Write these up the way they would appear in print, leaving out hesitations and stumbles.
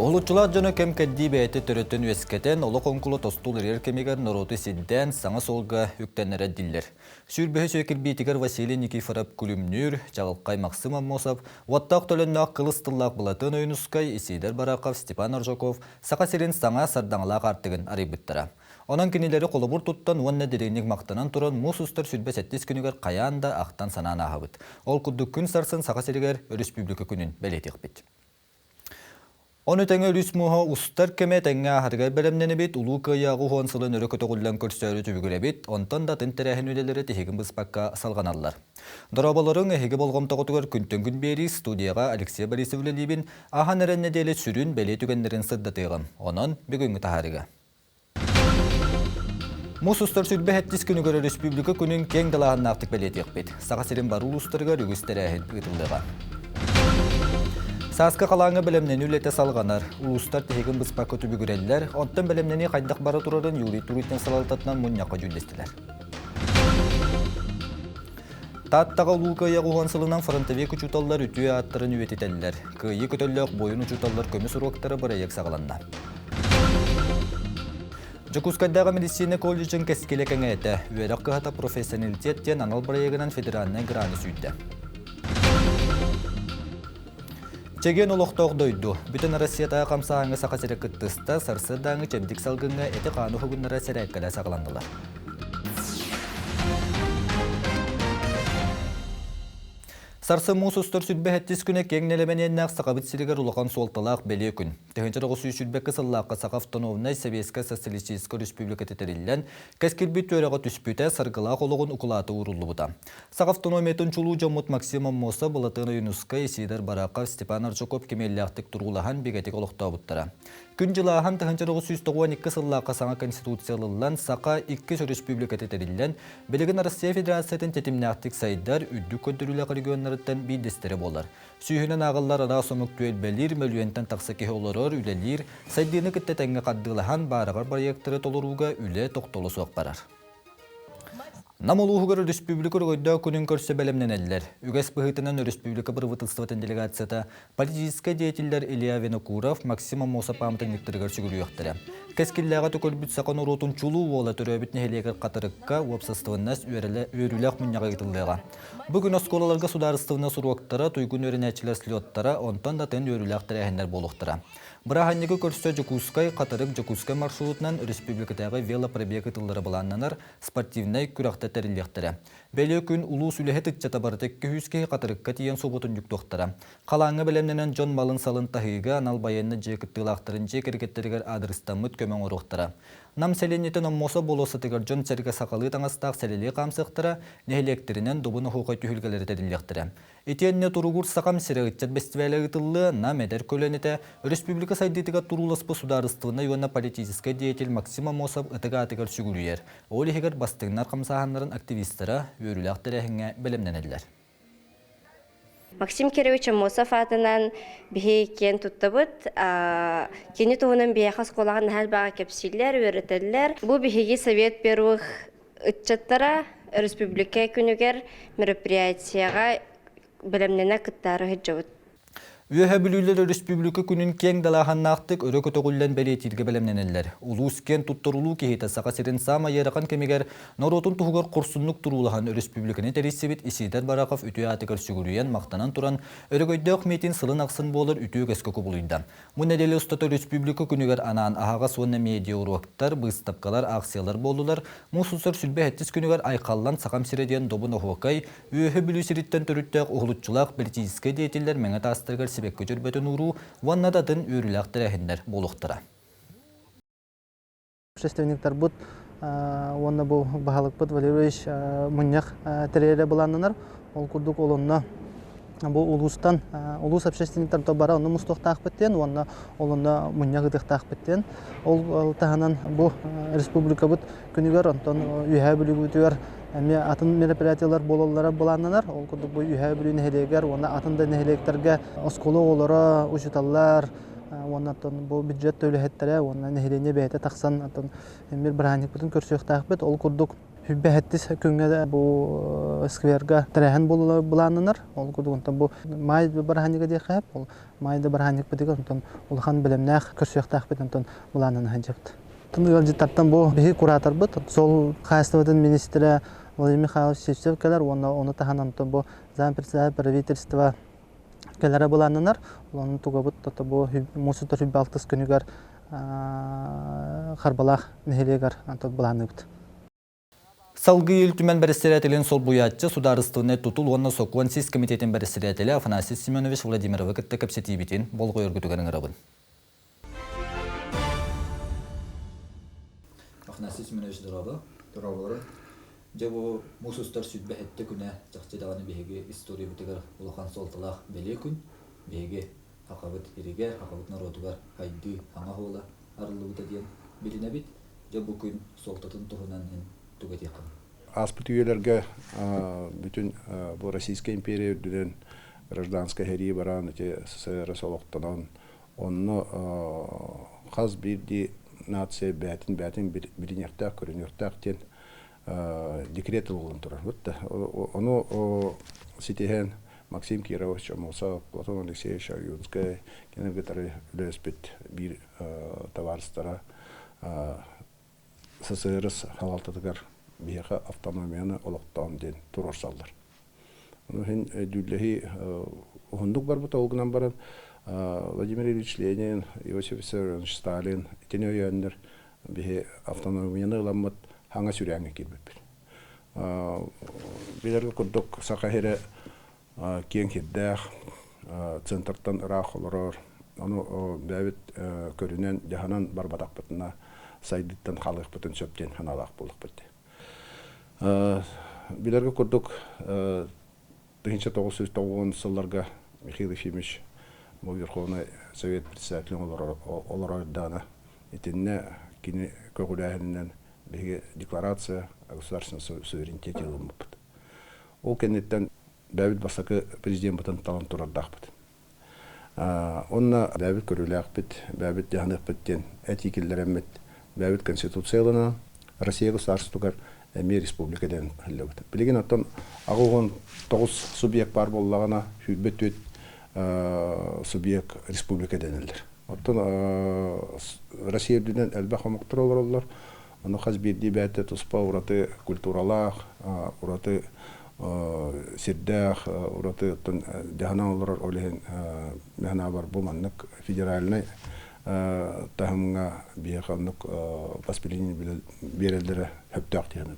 Уһулуччулаах дьоно кэм-кэрдии бэйэтэ төрөтөн үөскэтэн, олох оҥкула тосту уларыйар кэмигэр норуоту сирдээн, саҥа суолга үктэннэрэ дииллэр. Сүүрбэһис үйэ кирбиитигэр Василий Никифоров Күлүмнүүр, Чаҕылхай Максим Аммосов, уоттаах төлөннөөх кылыс тыллаах Былатыан Ойуунускай, Исидор Барахов, Степан Аржаков Саха сирин саҥа сардаҥалаах аартыгын арыйбыттара. Онон кинилэри холобур туттан уонна дириҥник махтанан туран муус устар 27 күнүгэр хайаан да ахтан-санаан ааһабыт. Ол курдук күн сарсын Саха сиригэр Өрөспүүбүлүкэ күнүн бэлиэтиэхпит. Ону тэҥэ өрүс мууһа устар кэмэ тэҥҥэ ааһарыгар бэлэмнэнэбит, Улуу Кыайыы 80 сылын өрө көтөҕүллэн көрсөөрү түбүгүрэбит, онтон да атын тэрээһин үлэлэрэ тиһигин быспакка салҕаналлар. Дорооболоруҥ, эһиги болҕомтоҕутугар күнтэн күн биэрии студияҕа Алексей Борисов үлэлиибин, ааһан эрэр нэдиэлэ сүрүн бэлиэ түгэннэрин сырдатыаҕым. Онон бүгүҥҥү таһаарыыга. Муус устар 27 күнүгэр Өрөспүүбүлүкэ күнүн киэҥ далааһыннаахтык бэлиэтиэхпит. Саха сирин бары улуустарыгар үгүс тэрээһин ыытыллыаҕа. Сааскы халааҥҥа бэлэмнэнии үлэтэ салҕанар. Улуустар тиһигин быспакка түбүгүрэллэр. Оттон бэлэмнэнии хайдах бара турарын Юрий Турутин салалтатынан мунньахха дьүүллэстилэр. Тааттаҕа Улуу Кыайыы 80 сылынан фронтовик учууталлар үтүө ааттарын үйэтитэллэр. Кыайыы көтөллөөх буойун учууталлар көмүс уруоктара бырайыак саҕаланна. Дьокуускайдааҕы медицина колледжын кэскилэ кэҥээтэ. Үөрэх кыһата профессионалитет диэн анал бырайыагынан федеральнай граны сүүйдэ. Чэгиэн олохтоох дойду. Бүтүн Россиятааҕы хамсааһыҥҥа Саха сирэ кыттыста, сарсыардааҥҥы чэбдик салгыҥҥа эти-хааны уһугуннара сэрээккэлэ саҕаланнылар. Сарсын муус устар 27 күнэ киэҥ нэлэмэниэннээх Сахабыт сиригэр улахан суолталаах бэлиэ күн. 1922 сыллаахха Саха автономнай Сэбиэскэй Социалистическай Республиката тэриллэн, кэскилбит түөрэҕэ түспүтэ, саргылаах олоҕун укулаата ууруллубута. Саха автономиятын чулуу дьоммут Максим Аммосов, Былатыан Ойуунускай, Исидор Барахов, Степан Аржаков кимиэллээхтик туруулаһан бигэтик олохтообуттара. Күн дьылааһын 1992 сыллаахха саҥа Конституция ылыллан, Саха иккис өрөспүүбүлүкэтэ тэриллэн, билигин Россия Федерациятын тэтимнээхтик сайдар, үрдүк көрдөрүүлээх регионнарыттан биирдэстэрэ буолар. Сүүһүнэн ааҕыллар араас омук түөлбэлиир, мөлүйүөнтэн тахса киһи олорор, үлэлиир, сайдыыны кытта тэҥҥэ хардыылаһан, баараҕар бырайыактары толорууга үлэ тохтоло суох барар. Нам улууһугар өрөспүүбүлүкэ өрөгөйдөөх күнүн көрсө бэлэмнэнэллэр. Үгэс быһыытынан өрөспүүбүлүкэ бырабыыталыстыбатын делегацията политическай деятеллэр Илья Винокуров, Максим Аммосов пааматынньыктарыгар сүгүрүйүөхтэрэ. Кэскиллээҕи төкөлбүт саха норуотун чулуу уола төрөөбүт нэһилиэгэр Хатырыкка уопсастыбаннас үөрүүлээх мунньаҕа ыытыллыаҕа. Бу күн оскуолаларга судаарыстыбаннас уруоктара, туйгун үөрэнээччилэр слеттара, онтон да атын үөрүүлээх тэрээһиннэр буолуохтара. Бырааһынньыгы көрсө Дьокуускай, Хатырык, Дьокуускай маршрутунан республикатааҕы велопробег ыытыллара былааннанар, спортивнай күрэхтэр тэриллиэхтэрэ. Бэлиэ күн улуус үлэһит ыччата барыта 200 киһи Хатырыкка тиийэн субуотунньуктуохтара. Халааҥҥа бэлэмнэнэн дьон малын-салын таһыыга анал байыаннай дьиэ кыттыылаахтарын дьиэ кэргэттэригэр аадырыстаммыт көмө оҥоруохтара. Нам сэлиэнньэтин Оммосо болуоссатыгар дьон-сэргэ сахалыы таҥастаах сэлэлии хаамсыахтара, нэһилиэктэринэн добун оһуохай түһүлгэлэрэ тэриллиэхтэрэ. Итиэннэ Туругур Сахам сирэ ыччат бэстибээлэ ыытыллыа, Нам эдэр көлүөнэтэ республика сайдыытыгар турууласпыт судаарыстыбаннай уонна политическай деятель Максим Аммосов ытык аатыгар сүгүрүйэр. Ол иһигэр бастыҥнар хамсааһыннарын активистара үөрүүлээх тэрээһиҥҥэ бэлэмнэнэллэр. Максим Кирович Аммосов аатынан биһи киэн туттабыт. Кини туһунан биһиэхэ оскуолаҕа наһаа элбэҕи кэпсииллэр, үөрэтэллэр. Бу биһиги Совет первых ыччаттара Өрөспүүбүлүкэ күнүгэр мероприятиеҕа бэлэмнэнэ кыттаары сылдьабыт. Үөһэ Бүлүүлэр Өрөспүүбүлүкэ күнүн киэҥ далааһыннаахтык өрө көтөҕүллэн бэлиэтииргэ бэлэмнэнэллэр. Улуус киэн туттар улуу киһитэ Саха сирин саамай ыарахан кэмигэр норуотун туһугар хорсуннук туруулаһан өрөспүүбүлүкэни тэрийсибит Исидор Барахов үтүө аатыгар сүгүрүйэн, махтанан туран, өрөгөйдөөх миитин сылын ахсын буолар үтүө үгэскэ кубулуйда. Бу нэдиэлэ устата Өрөспүүбүлүкэ күнүгэр анаан аһаҕас уонна медиа-уруоктар, быыстапкалар, аахсыйалар буоллулар. Муус устар 27 күнүгэр Айхаллан Сахам сирэ диэн добун оһуокай, Үөһэ Бүлүү сириттэн төрүттээх уһулуччулаах политическай деятеллэр мэҥэ таастарыгар сибэкки дьөрбөтүн ууруу уонна да атын үөрүүлээх тэрээһиннэр буолуохтара. Общественниктарбыт уонна бу баһылыкпыт Валерьевич мунньах тэрийэрэ былааннанар. Ол курдук ол онно бу улуустан улуус общественниктар бара онно мустуохтаахпыт диэн уонна ол онно мунньах ыытыахтаахпыт диэн. Ол таһынан бу республикабыт күнүгэр онтон Үөһээ Бүлүүбүтүгэр эмиэ атын мероприятиелар буолаллара былааннанар. Ол курдук бу Үөһээ Бүлүү нэһилиэгэр уонна атын да нэһилиэктэргэ оскуола оҕолоро, учууталлар, уонна оттон бу бюджет да үлэһиттэрэ уонна нэһилиэнньэ бэйэтэ тахсан оттон эмиэ бырааһынньыкпытын көрсүөхтээхпит. Ол курдук Хүббэһэттис күҥҥэ бу скверга тэрээһин былааннанар. Ол курдук онтон бу маай бырааһынньыга диэххэ ол маай да бырааһынньыкпытыгар онтон улахан бэлэмнээх көрсүөхтээхпит онтон былааннана сылдьабыт. Ыалдьыттартан бу биһи кураторбыт сол хаһаайыстыбатын министрэ Владимир Михайлович Сивцев кэлэр уонна ону таһынан онтон бу зампредседатель правительства кэлэрэ былааннанар. Онон тугабыт тото бу муус устар 26 күнүгэр Харбалаах нэһилиэгэр былаанныыбыт. Салгыы Ил Түмэн бэрэссэдээтэлин солбуйааччы, судаарыстыбаннай тутул уонна сокуон сис кэмитиэтин бэрэссэдээтэлэ Афанасий Семенович Владимировы кытта кэпсэтиибитин болҕойоргутугар ыҥырабын. Афанасий Семенович, дорообо. Дорооболорун. Дьэ бу муус устар 27 күнэ чахчы даҕаны биһиги историябытыгар улахан суолталаах бэлиэ күн. Биһиги Хахабыт иригэр, хахабыт норуотугар хайдыы хаҥа оһуола арыллыбыта диэн билинэбит. Дьэ бу күн суолтатын туһунан эн тугу этиэххин? Ааспыт үйэлэргэ бүтүн бу Российская империя үрдүнэн гражданскай сэрии баран ити СССР олохтонон онно хас биирдии нация бээтин бээтин билиниэхтээх, көрүнүөхтээх диэн декрет ылыллан турар. Ону ситиһэн Максим Кирович Аммосов, Платон Алексеевич Ойуунскай кинилэр кытары үлэлэспит биир табаарыстара СССР салалтатыгар биһиэхэ автономияны олохтоон диэн туруорсаллар. Ону иһин дьүүллэһии уһуннук барбыта, ол гынан баран Владимир Ильич Ленин, Иосиф Виссарионович Сталин итини өйөөннөр биһи автономияны ыламмыт хаҥа сүрээҥҥэ киирбиппит. Билэргэ курдук Саха сирэ киэҥ сирдээх, центртан ыраах олорор. Ону бэйэбит көрүнэн, дьаһанан барбатахпытына сайдыыттан хаалыахпытын сөп диэн санаалаах буолуохпут. Билэргэ курдук 1990 сылларга Михаил Ефимович бу Верховнай Совет председателин олорор даана итиннэ кини көҕүлээһининэн биһиги декларация о государственном суверенитете ылыммыппыт. Ол кэнниттэн бэйэбит бастакы президеммытын талан турардаахпыт. Онно бэйэбит көрүүлээхпит, бэйэбит дьаһаныахпыт диэн этии киллэрэммит, бэйэбит Конституция ылынан Россия государствотыгар эмиэ республика диэн иһиллибит. Билигин оттон 89 субъект баар буоллаҕына, 24 субъект республика дэнэллэр. Оттон Россия үрдүнэн элбэх омуктар олороллор. Ону хас биирдии бэйэтэ туспа ураты культуралаах, ураты сирдээх, ураты оттон дьаһанан олорор ол иһин мин бу маннык федеральнай таһымҥа биһиэхэ оннук воспринимение биэрэллэрэ сөптөөх диэн.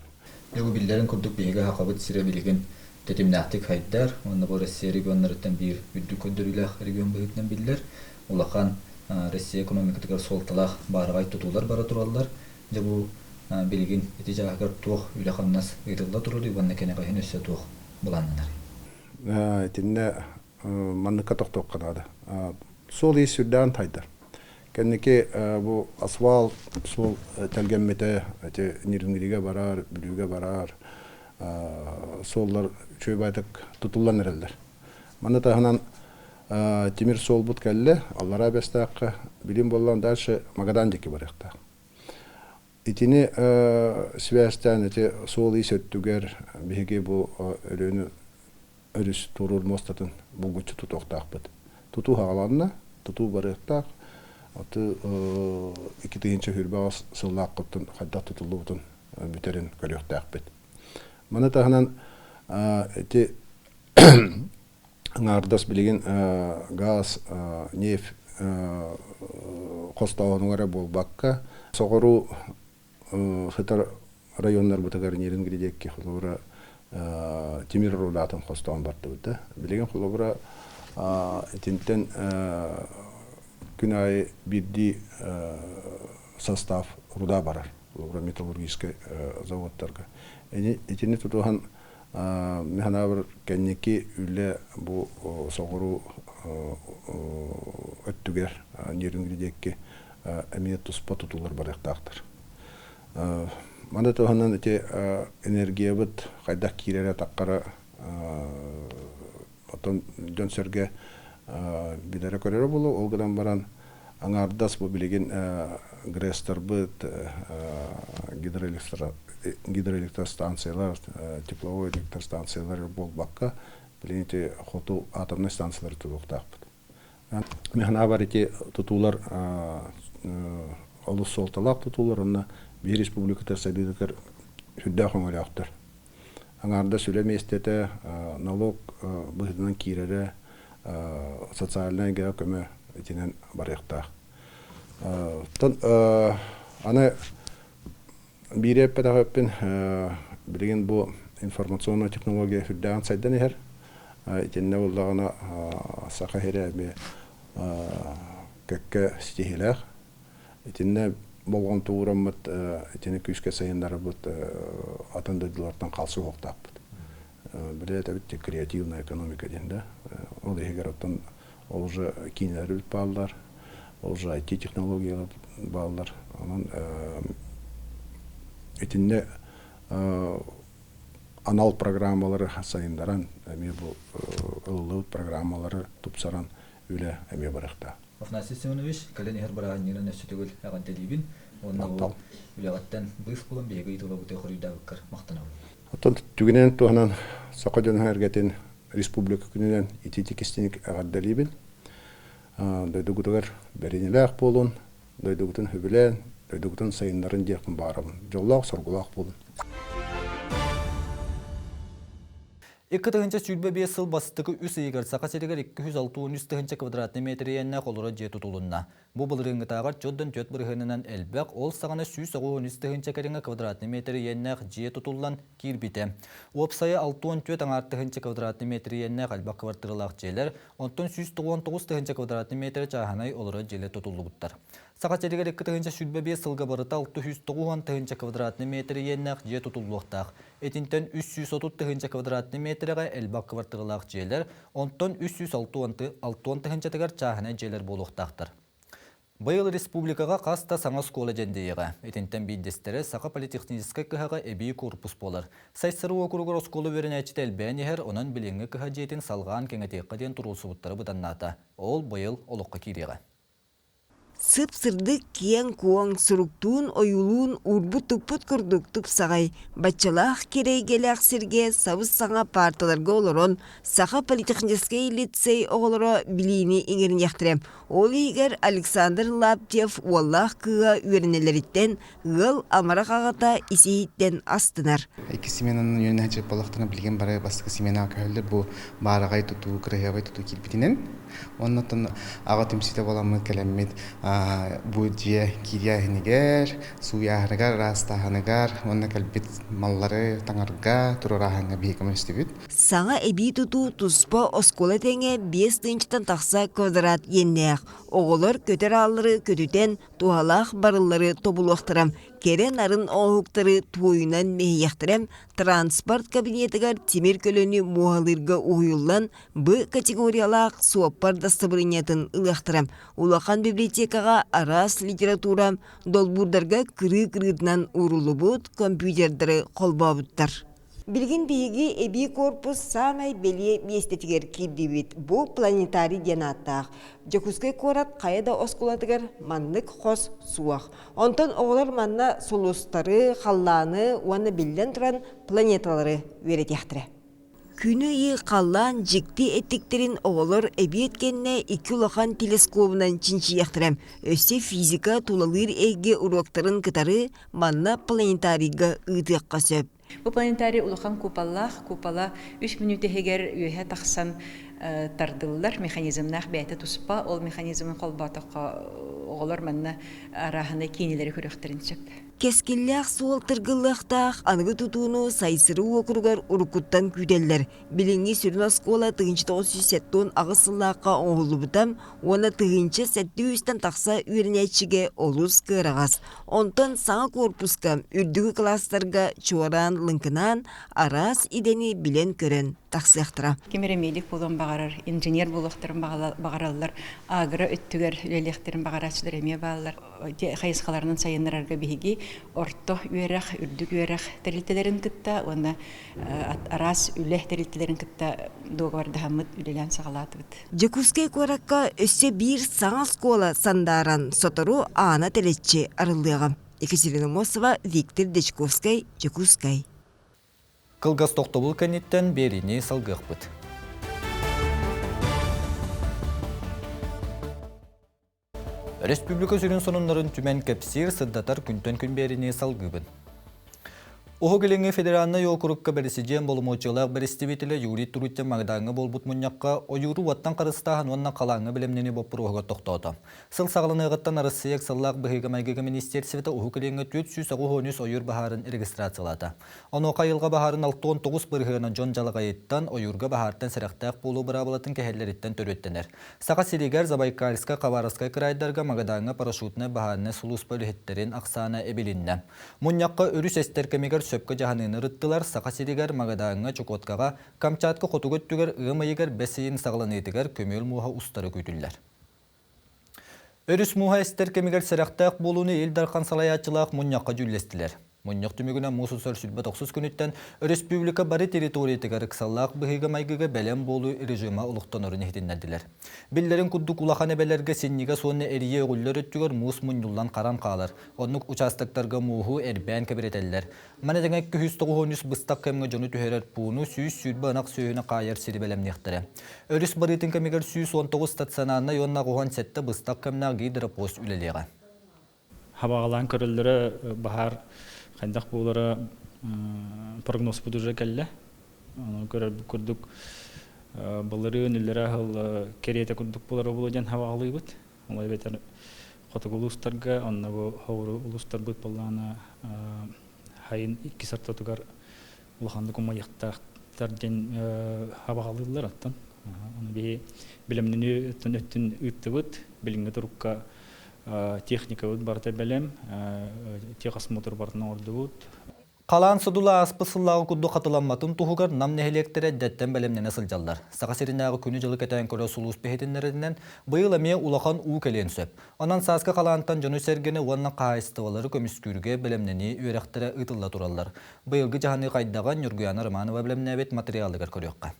Бу биллэрин курдук биһиги Сахабыт сирэ билигин тэтимнээхтик хайдар уонна бу Россия регионнарыттан биир үрдүк көрдөрүүлээх регион быһыытынан биллэр. Улахан Россия экономикатыгар суолталаах баараҕай тутуулар бара тураллар. Дьэ бу билигин ити чааһыгар туох үлэ-хамнас ыытылла турарый уонна кэнэҕэһин өссө туох былааннанар? Итиннэ манныкка тохтуохха наада. Суол-иис сүрдээн тайдар. Кэнники бу асфальт суол тэлгэммитэ ити Нерюнгригэ барар, Бүлүүгэ барар суоллар үчүгэй баайдык тутуллан эрэллэр. Маны таһынан тимир суолбут кэллэ, Аллараа Бэстээххэ, билим буоллаҕына дальше Магадан диэки барыахтаах. Итини связьтаан ити суол-иис өттүгэр биһиги бу Өлүөнэ өрүс туоруур муостатын булгуччу тутуохтаахпыт. Тутуу хаҕаланна, тутуу барыахтаах. Аты 2028 сыллааххыттан хайдах тутуллубутун бүтэрин көрүөхтээхпит. Маны таһынан ити аҥаардас билигин гаас, нефть хостооһунугар эрэ буолбакка, соҕуруу сытар районнарбытыгар Нерюнгри диэки холобура тимир рудатын хостоон бардыбыт да. Билигин холобура итинтэн күн аайы биирдии состав руда барар холобура металлургическай заводтарга. Итини тутуһан мин санаабар кэнники үлэ бу соҕуруу өттүгэр Нерюнгри диэки эмиэ туспа тутуулар барыахтаахтар. Маны туһанан ити энергиябыт хайдах киирэрэ таххара оттон дьон-сэргэ билэрэ-көрөрө буолуо. Ол гынан баран аҥаардас бу билигин ГРЭСтарбыт, гидроэлектростанциялар, тепловой электростанциялар буолбакка, билигин ити хоту атомнай станциялары тутуохтаахпыт. Мин бар ити тутуулар олус суолталаах тутуулар, онно биир республиката сайдыытыгар сүрдээх өҥөлөөхтөр. Аҥаардас үлэ миэстэтэ, налог быһыытынан киирэрэ, социальнай эйгэҕэ көмө итинэн барыахтаах. Оттон аны биири эппэтэхпин, билигин бу информационная технология сүрдээҕин сайдан иһэр. Итиннэ буоллаҕына Саха сирэ эмиэ кэккэ ситиһиилээх. Итиннэ болҕомто уураммыт, итини күүскэ сайыннарарбыт атын дойдулартан хаалсыһыахтаахпыт. Били этэбит креативная экономика диэн да. Ол иһигэр оттон ол уже киинэлэрбит бааллар, ол уже IT-технологиялар бааллар. Онон итиннэ анал программалары сайыннаран, эмиэ бу ылыллыбыт программалары тупсаран үлэ эмиэ барыахтаах. Афанасий Семенович, кэлэн иһэр бырааһынньыгынан өссө төгүл эҕэрдэлиибин уонна бу үлэҕиттэн быыс булан биһиги ыйытыыларбытыгар хоруйдаабыккар махтанабын. Оттон түгэнинэн туһанан саха дьоно-сэргэтин республика күнүнэн итиитик истиҥник эҕэрдэлиибин. Дойдугутугар бэриниилээх буолун, дойдугутун сөбүлээн, дойдугутун сайыннарын диэхпин баҕарабын. Дьоллоох-соргулаах буолун. 2025 сыл бастакы үс ыйыгар Саха сиригэр 263 тыһыынча квадратный метр иэннээх олорор дьиэ тутулунна. Бу былырыыҥҥытааҕар чоддон 4 бырыһыанынан элбэх, ол саҕана 193 тыһыынча кэриҥэ квадратный метр иэннээх дьиэ тутуллан киирбитэ. Уопсайа 64 аҥаар тыһыынча квадратный метр иэннээх элбэх квартиралаах дьиэлэр, онтон 199 тыһыынча квадратный метр чааһынай олорор дьиэлэр тутуллубуттар. Саха сиригэр 2025 сылга барыта 690 тыһыынча квадратный метр иэннээх дьиэ тутуллуохтаах. Итинтэн 330 тыһыынча квадратный метрэҕэ элбэх квартиралаах дьиэлэр, онтон 360 тыһыынчатыгар чааһынай дьиэлэр буолуохтаахтар. Быйыл республикаҕа хас да саҥа оскуола дьэндийиэҕэ. Итинтэн биирдэстэрэ Саха политехническай кыһаҕа эбии корпус буолар. Сайсары уокуругар оскуола үөрэнээччитэ элбээн иһэр, онон билиҥҥи кыһа дьиэтин салҕаан кэҥэтиэххэ диэн туруорсубуттара быданнаата. Ол быйыл олоххо киириэҕэ. Сып-сырдык, киэҥ-куоҥ, суруктуун, ойуулуун уурбут-туппут курдук тупсаҕай, баччалаах кирэйгэлээх сиргэ сабыс-саҥа паарталарга олорон Саха политехническэй лицей оҕолоро билиини иҥэриниэхтэрэ. Ол иһигэр Александр Лаптев уоллаах кыыһа үөрэнэллэриттэн ыал амарах аҕата ис-иһиттэн астынар. Иккис сменанан үөрэнээччи буоллахтарына билигин бары бастакы сменаҕа көһөллөр бу баараҕай тутуу, кыраһыабай тутуу киирбитинэн. Оннуттан аҕа түмсүүтэ буоламмыт кэлэммит бу дьиэ киириэһинигэр, сууйааһыныгар, ыраастааһыныгар уонна кэлбит маллары таҥарга, туруорааһыҥҥа биһиги көмөлөстүбүт. Саҥа эбии тутуу туспа оскуола тэҥэ 5 тыһыынчаттан тахса квадрат иэннээх. Оҕолор көтөр ааллары көтүтэн, туһалаах барыллары тобулуохтара, кэрэ нарын оҥоһуктары туойунан мэһийэхтэрэ, транспорт кабинетыгар тимир көлөнү муоһалыырга уһуйуллан, Б категориялаах суоппар дастабырыанньатын ылыахтара. Улахан библиотекаҕа араас литература, долбуурдарга кырыы-кырыытынан ууруллубут компьютердары холбообуттар. Билигин биһиги эбии корпус саамай бэлиэ миэстэтигэр киирдибит. Бу планетарий диэн ааттаах. Дьокуускай куорат хайа да оскуолатыгар маннык хос суох. Онтон оҕолор манна сулустары, халлааны уонна биллэн туран планеталары үөрэтиэхтэрэ. Күнү-ыйы халлаан дьикти эттиктэрин оҕолор эбиэт кэннэ икки улахан телескобунан чинчийиэхтэрэ. Өссө физика тулалыыр эйгэ уруоктарын кытары манна планетарийга ыытыахха сөп. Бу планетарий улахан куполлаах, купола үс мүнүүтэ иһигэр үөһэ тахсан тардыллар механизмнаах бэйэтэ туспа. Ол механизмын холбоотоххо оҕолор манна арааһынай киинэлэри көрүөхтэрин сөп. Кэскиллээх суол тыргыллыахтаах аныгы тутууну Сайсары уокуругар уруккуттан күүтэллэр. Билиҥҥи сүрүн оскуола 1978 сыллаахха оҥоһуллубута уонна 1700-тэн тахса үөрэнээччигэ олус кыараҕас. Онтон саҥа куорпуска үрдүкү кылаастарга чуораан лыҥкынаан араас идэни билэн-көрөн тахсыахтара. Ким эрэ медик буолуон баҕарар, инженер буолуохтарын баҕараллар, агро өттүгэр үлэлиэхтэрин баҕарааччылар эмиэ бааллар. Хайысхаларынан сайыннарарга биһиги орто үөрэх, үрдүк үөрэх тэрилтэлэрин кытта уонна араас үлэ тэрилтэлэрин кытта дуогабардаһаммыт үлэлээн саҕалаатыбыт. Дьокуускай куоракка өссө биир саҥа оскуола сандааран сотору аана тэлэччи арыллыаҕа. Екатерина Мосова, Виктор Дьячковскай, Дьокуускай. Кылгас тохтобул кэнниттэн биэриини салгыахпыт. Республика сүрүн сонуннарын түмэн кэпсиир, сырдатар күнтэн күн биэриини салгыыбын. Уһук Илиҥҥи федеральнай уокурукка бэрэсидьиэн боломуочуйалаах бэрэстэбиитэлэ Юрий Трутин Магдааҥҥа буолбут мунньахха ойууру уоттан харыстааһын уонна халааҥҥа бэлэмнэнии боппуруоһугар тохтоото. Сыл саҕаланыаҕыттан Арассыыйа ыксаллаах быһыыга-майгыга министиэристибэтэ Уһук Илиҥҥэ 493 ойуур баһаарын регистрациялаата. Онуоха айылҕа баһаарын 69 бырыһыана дьон дьалаҕайыттан, ойуурга баһаартан сэрэхтээх буолуу быраабылатын кэһэллэриттэн төрүөттэнэр. Саха сиригэр Забайкальскай, Хабаровскай кыраайдарга Магадааҥҥа парашютнай баһаарынай сулууспа үлэһиттэрин ахсаана эбилиннэ. Мунньахха өрүс эстэр кэмигэр сөпкө дьаһаныыны ырыттылар, Саха сиригэр, Магадааҥҥа, Чукоткаҕа, Камчатка хотугу өттүгэр ыам ыйыгар бэс ыйын саҕаланыытыгар көмүөл мууһа устары күүтүллэр. Өрүс мууһа эстэр кэмигэр сэрэхтээх буолууну Ил Дархан салайааччылаах мунньахха дьүүллэстилэр. Мунньах түмүгүнэн муус устар 29 күнүттэн өрөспүүбүлүкэ бары территориятыгар ыксаллаах быһыыга-майгыга бэлэм буолуу режима олохтонорун иһитиннэрдилэр. Биллэрин курдук улахан эбэлэргэ синньигэс уонна эрийэ өҕүллэр өттүгэр муус мунньуллан харан хаалар. Оннук учаастактарга мууһу эрбээн кэбирэтэллэр. Маны тэҥэ 293 быстах кэмҥэ дьону түһэрэр пууну 120 ынах сүөһүнү хаайар сири бэлэмниэхтэрэ. Өрүс барыытын кэмигэр 119 стационарнай уонна 87 быстах кэмнээх гидропост үлэлиэҕэ. Хабаҕалаан көрөллөрө баһаар хайдах буолара прогнозпут уже кэллэ. Ону көрөрбүт курдук былырыын үллэрэ аһыл кэриэтэ курдук буолара буолуо диэн хабаҕалыыбыт. Ол эбэтэр хотугу улуустарга, онно бу хоҕуру улуустарбыт буоллаҕына хайын иккис ортотугар улаханнык умайыахтаахтар диэн хабаҕалыыллар оттон. Ону биһи билэмнини өттүн өттүн ыыттыбыт. Билиҥҥи турукка техникабыт барыта бэлэм, техосмотр барытын оҥордубут. Халаан содула ааспыт сыллааҕы курдук хатыламматын туһугар Нам нэһилиэктэрэ эрдэттэн бэлэмнэнэ сылдьаллар. Саха сиринээҕи күнү-дьылы кэтээн көрөр сулууспа иһитиннэрэринэн, быйыл эмиэ улахан уу кэлиэн сөп. Онон сааскы халаантан дьону-сэргэни уонна хаһаайыстыбалары көмүскүүргэ бэлэмнэнии үөрэхтэрэ ыытылла тураллар. Быйылгы дьаһаныы хайдаҕын Ньургуйаана Романова бэлэмнээбит матырыйаалыгар көрүөххэ.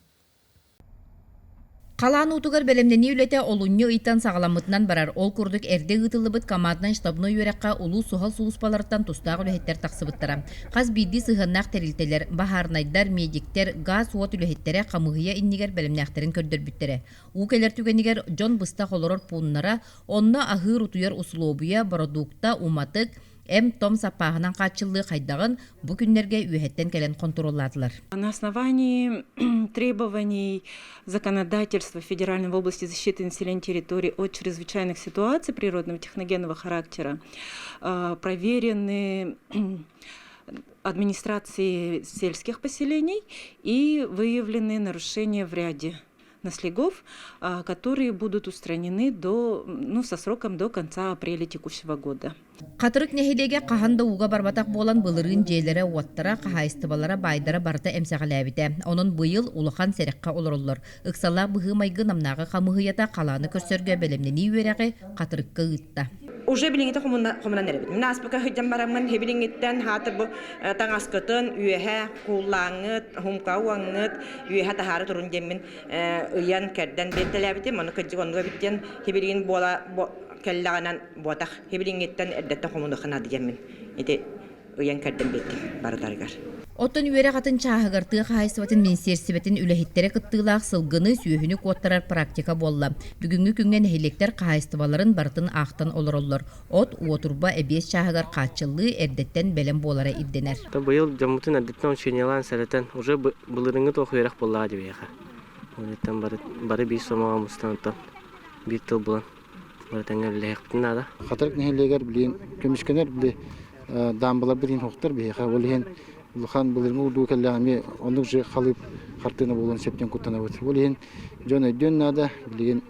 Халаан уутугар бэлэмнэнии үлэтэ олунньу ыйтан саҕаламмытынан барар. Ол курдук эрдэ ыытыллыбыт команднай штабной үөрэххэ улуус суһал сулууспаларыттан тустаах үлэһиттэр тахсыбыттара. Хас биирдии сыһыаннаах тэрилтэлэр, баһаарынайдар, медиктэр, гаас-уот үлэһиттэрэ хамыыһыйа иннигэр бэлэмнээхтэрин көрдөрбүттэрэ. Уу кэлэр түгэнигэр дьон быстах олорор пууннара, онно аһыыр-утуйар усулуобуйа, бородуукта, уматык, эм-том саппааһынан хааччыллыы хайдаҕын бу күннэргэ үөһэттэн кэлэн хонтуруоллаатылар. На основании требований законодательства Федеральной в области защиты населения территории от чрезвычайных ситуаций природного техногенного характера проверены администрации сельских поселений и выявлены нарушения в ряде наслегов, которые будут устранены до, ну, со сроком до конца апреля текущего года. Хатырык нэһилиэгэ хаһан да ууга барбатах буолан былырыын дьиэлэрэ-уоттара, хаһаайыстыбалара, баайдара барыта эмсэҕэлээбитэ. Онон быйыл улахан сэрэххэ олороллор. Ыксалаах быһыы-майгы Намнааҕы хамыыһыйата халааны көрсөргө бэлэмнэнии үөрэҕи Хатырыкка ыытта. Уже билиҥҥитэ хомунан эрэбит. Мин ааспыкка сылдьан бараммын, билиҥҥиттэн хаатыр бу таҥаскытын үөһэ кууллааҥҥыт, хумка уоҥҥыт, үөһэ таһаара турун диэммин ыйан кэрдэн биэртэлээбитим. Ону кырдьык оннук эбит диэн хибилигин буола кэллэҕинэн буотах хибилиҥҥиттэн эрдэттэн хомунуохха наада диэммин ити ыйан кэрдэн биэрдим барытарыгар. Оттон үөрэх атын чааһыгар тыа хаһаайыстыбатын министиэристибэтин үлэһиттэрэ кыттыылаах сылгыны, сүөһүнү куоттарар практика буолла. Бүгүҥҥү күҥҥэ нэһилиэктэр хаһаайыстыбаларын барытын аахтан олороллор. От, уотурба, эбиэс чааһыгар хааччыллыы эрдэттэн бэлэм буолара ирдэнэр. Быйыл дьоммутун эрдэттэн учениелаан сэрэтэн, уже былырыыҥҥы туох үөрэх буоллаҕа диэбиэхэ. Онуттан бары, бары биир сомоҕо мустан оттон биир тыл булан бары тэҥҥэ үлэлэһиэхпитин наада. Хатырык нэһилиэгэр билигин көмүскэнэр били даамбаларбыт иһин суохтар биһиэхэ. Ол иһин улахан былырыҥҥы урдуу кэллэҕэ эмиэ оннук же халыып хартыына буолуон сөптөн куттанабыт. Ол иһин дьон өйдүөн наада, билигин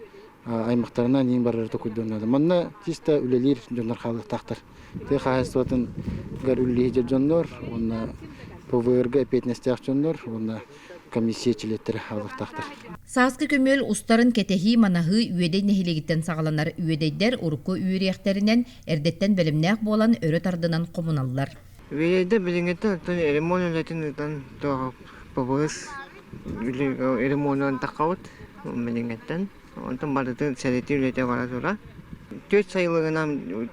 аймахтарынан иин барары токуйдуон наада. Манна чисто үлэлиир дьоннор хаалыахтаахтар. Тыа хаһаайыстыбатыгар үлэлиир дьоннор уонна ПВР-га эппиэтинэстээх дьоннор уонна комиссия чилиэттэрэ аҕалыахтаахтар. Сааскы көмүөл устарын кэтэһии-манаһыы Үөдэй нэһилиэгиттэн саҕаланар. Үөдэйдэр урукку үөрүйэхтэринэн эрдэттэн бэлэмнээх буолан өрө тардынан хомуналлар. Үөдэйдэр билиҥҥиттэн оттон ремонт үлэтин ыытан туох ПВС ремонунан таххабыт билиҥҥиттэн. Онтон барытын сэрэтии үлэтэ бара турар. Түөрт сайылыгынан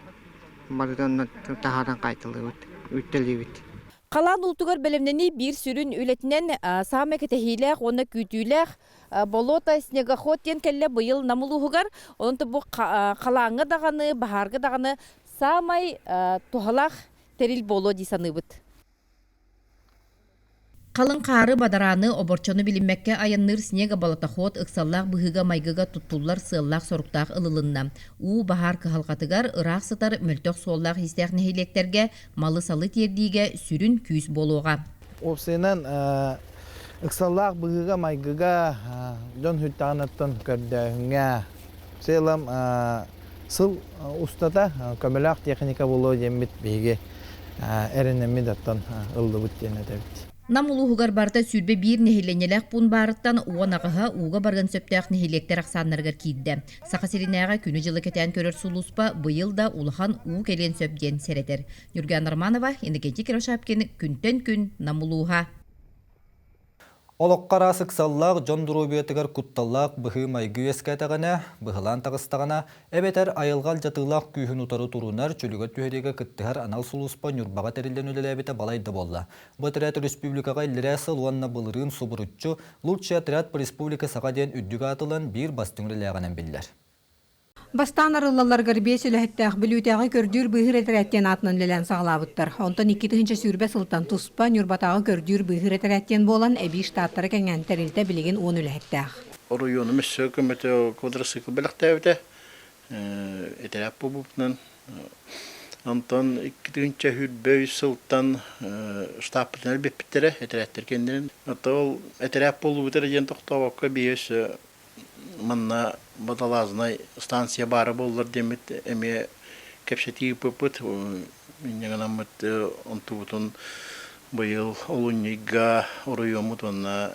барытын таһааран хаайталыыбыт, үттэлиибит. Халаан уутугар бэлэмнэнии биир сүрүн үлэтинэн саамай кэтэһиилээх уонна күүтүүлээх болото снегоход диэн кэллэ быйыл Нам улууһугар. Онон бу халааҥҥа даҕаны, баһаарга даҕаны саамай туһалаах тэрил буолуо дии саныыбыт. Халыҥ хаары, бадарааны, оборчону билиммэккэ айанныыр снегоболотоход ыксаллаах быһыыга-майгыга туттуллар сыаллаах-соруктаах ылылынна. Уу баһаар кыһалҕатыгар ыраах сытар мөлтөх суоллаах-иистээх нэһилиэктэргэ малы-салы тиэрдиигэ сүрүн күүс буолуоҕа. Уопсайынан, ыксаллаах быһыыга-майгыга дьон сүрдэҕин көрдөөһүҥҥэ сыалам сыл устата көмөлөөх техника буолуо диэммит биһиги эрэнэммит оттон ыллыбыт диэн этэбит. Нам улууһугар барыта 21 нэһилиэнньэлээх пуун баарыттан 10 аҕыһа ууга барыан сөптөөх нэһилиэктэр ахсааннарыгар киирдэ. Саха сиринээҕи күнү-дьылы кэтээн көрөр сулууспа быйыл да улахан уу кэлиэн сөп диэн сэрэтэр. Ньургуяна Романова, Иннокентий Кривошапкин, Күнтэн күн, Нам улууһа. Олоххо араас ыксаллаах дьон доруобуйатыгар кутталлаах быһыы-майгы үөскээтэҕинэ, быһылаан таҕыстаҕына, эбэтэр айылҕа алдьатыылаах күүһүн утары турунар, чөлүгэр түһэриигэ кыттыһар анал сулууспа Ньурбаҕа тэриллэн үлэлээбитэ балайда буолла. Бу отряд республикаҕа иллэрээ сыл уонна былырыын субуруччу «Лучший отряд по республике Саха» диэн үрдүк аатылан биир бастыҥ үлэлээҕинэн биллэр. Бастаан арыллалларыгар биэс үлэһиттээх Бүлүүтээҕи көрдүүр-быыһыыр этэрээт диэн аатынан үлэлээн саҕалаабыттар. Онтон 2020 сылтан туспа Ньурбатааҕы көрдүүр-быыһыыр этэрээт диэн буолан, эбии штаттара кэҥээн тэрилтэ билигин 10 үлэһиттээх. Оройуонум өссө көмөтө квадроцикл бэлэхтээбитэ. Этэрээт буолбуппунан. Онтон 2023 сылтан штабпытын элбэппиттэрэ, этэрээттэр кэннилэрин. Оттон ол этэрээт буоллубут эрэ диэн тохтообокко биһи өссө манна водолазнай станция баара буоллар диэммит эмиэ кэпсэтии ыыппыппыт. Инньэ гынаммыт онтубутун быйыл олунньуйга оройуоммут уонна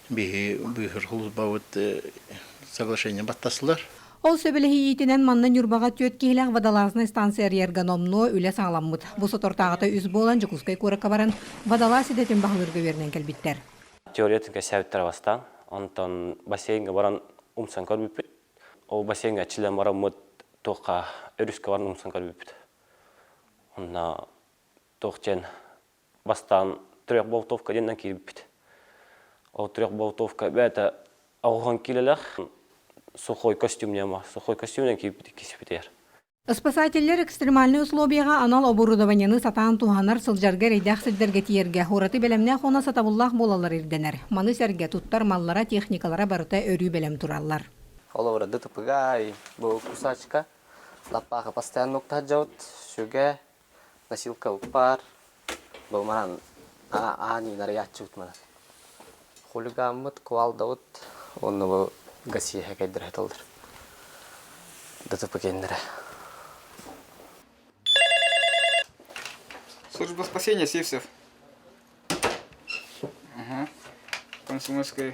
биһи быыһыыр сулууспабыт соглашение баттастылар. Ол сөбүлэһиитинэн манна Ньурбаҕа түөрт киһилээх водолазнай станция арыйарга номнуо үлэ саҕаламмыт. Бу соторутааҕыта үс буолан Дьокуускай куоракка баран водолаз идэтин баһылыырга үөрэнэн кэлбиттэр. Теориятын кэсээбиттэрэ бастаан. Онтон бассейҥҥа баран умсан көрбүппүт. Ол бассейҥҥа чилэн бараммыт туохха өрүскэ баран умсан көрбүппүт. Онно туох диэн бастаан трехболтовка диэннэн киирбиппит. Ол трехболтовка бэйэтэ оҕуһан киилэлээх сухой костюм диэн сухой костюмунан киирбит киспитигэр. Спасателлэр экстремальнай условияҕа анал оборудованиены сатаан туһанар, сылдьарга эрэйдээх сирдэргэ тиийэргэ ураты бэлэмнээх уонна сатабыллаах буолаллар ирдэнэр. Маны сэргэ туттар маллара, техникалара барыта өрүү бэлэм тураллар. Холобура, ДТП-га бу кусачка лаппааха постоянно уктаһа сүгэ, носилка уппар, бу манан аан нарыйааччыбыт манан. Хулигаммыт, кувалдабыт, уонна бу гасиэһэ кэйдэрэ сыталлар. ДТП кэннэрэ. Служба спасения Сивцев. Ага. Комсомольская.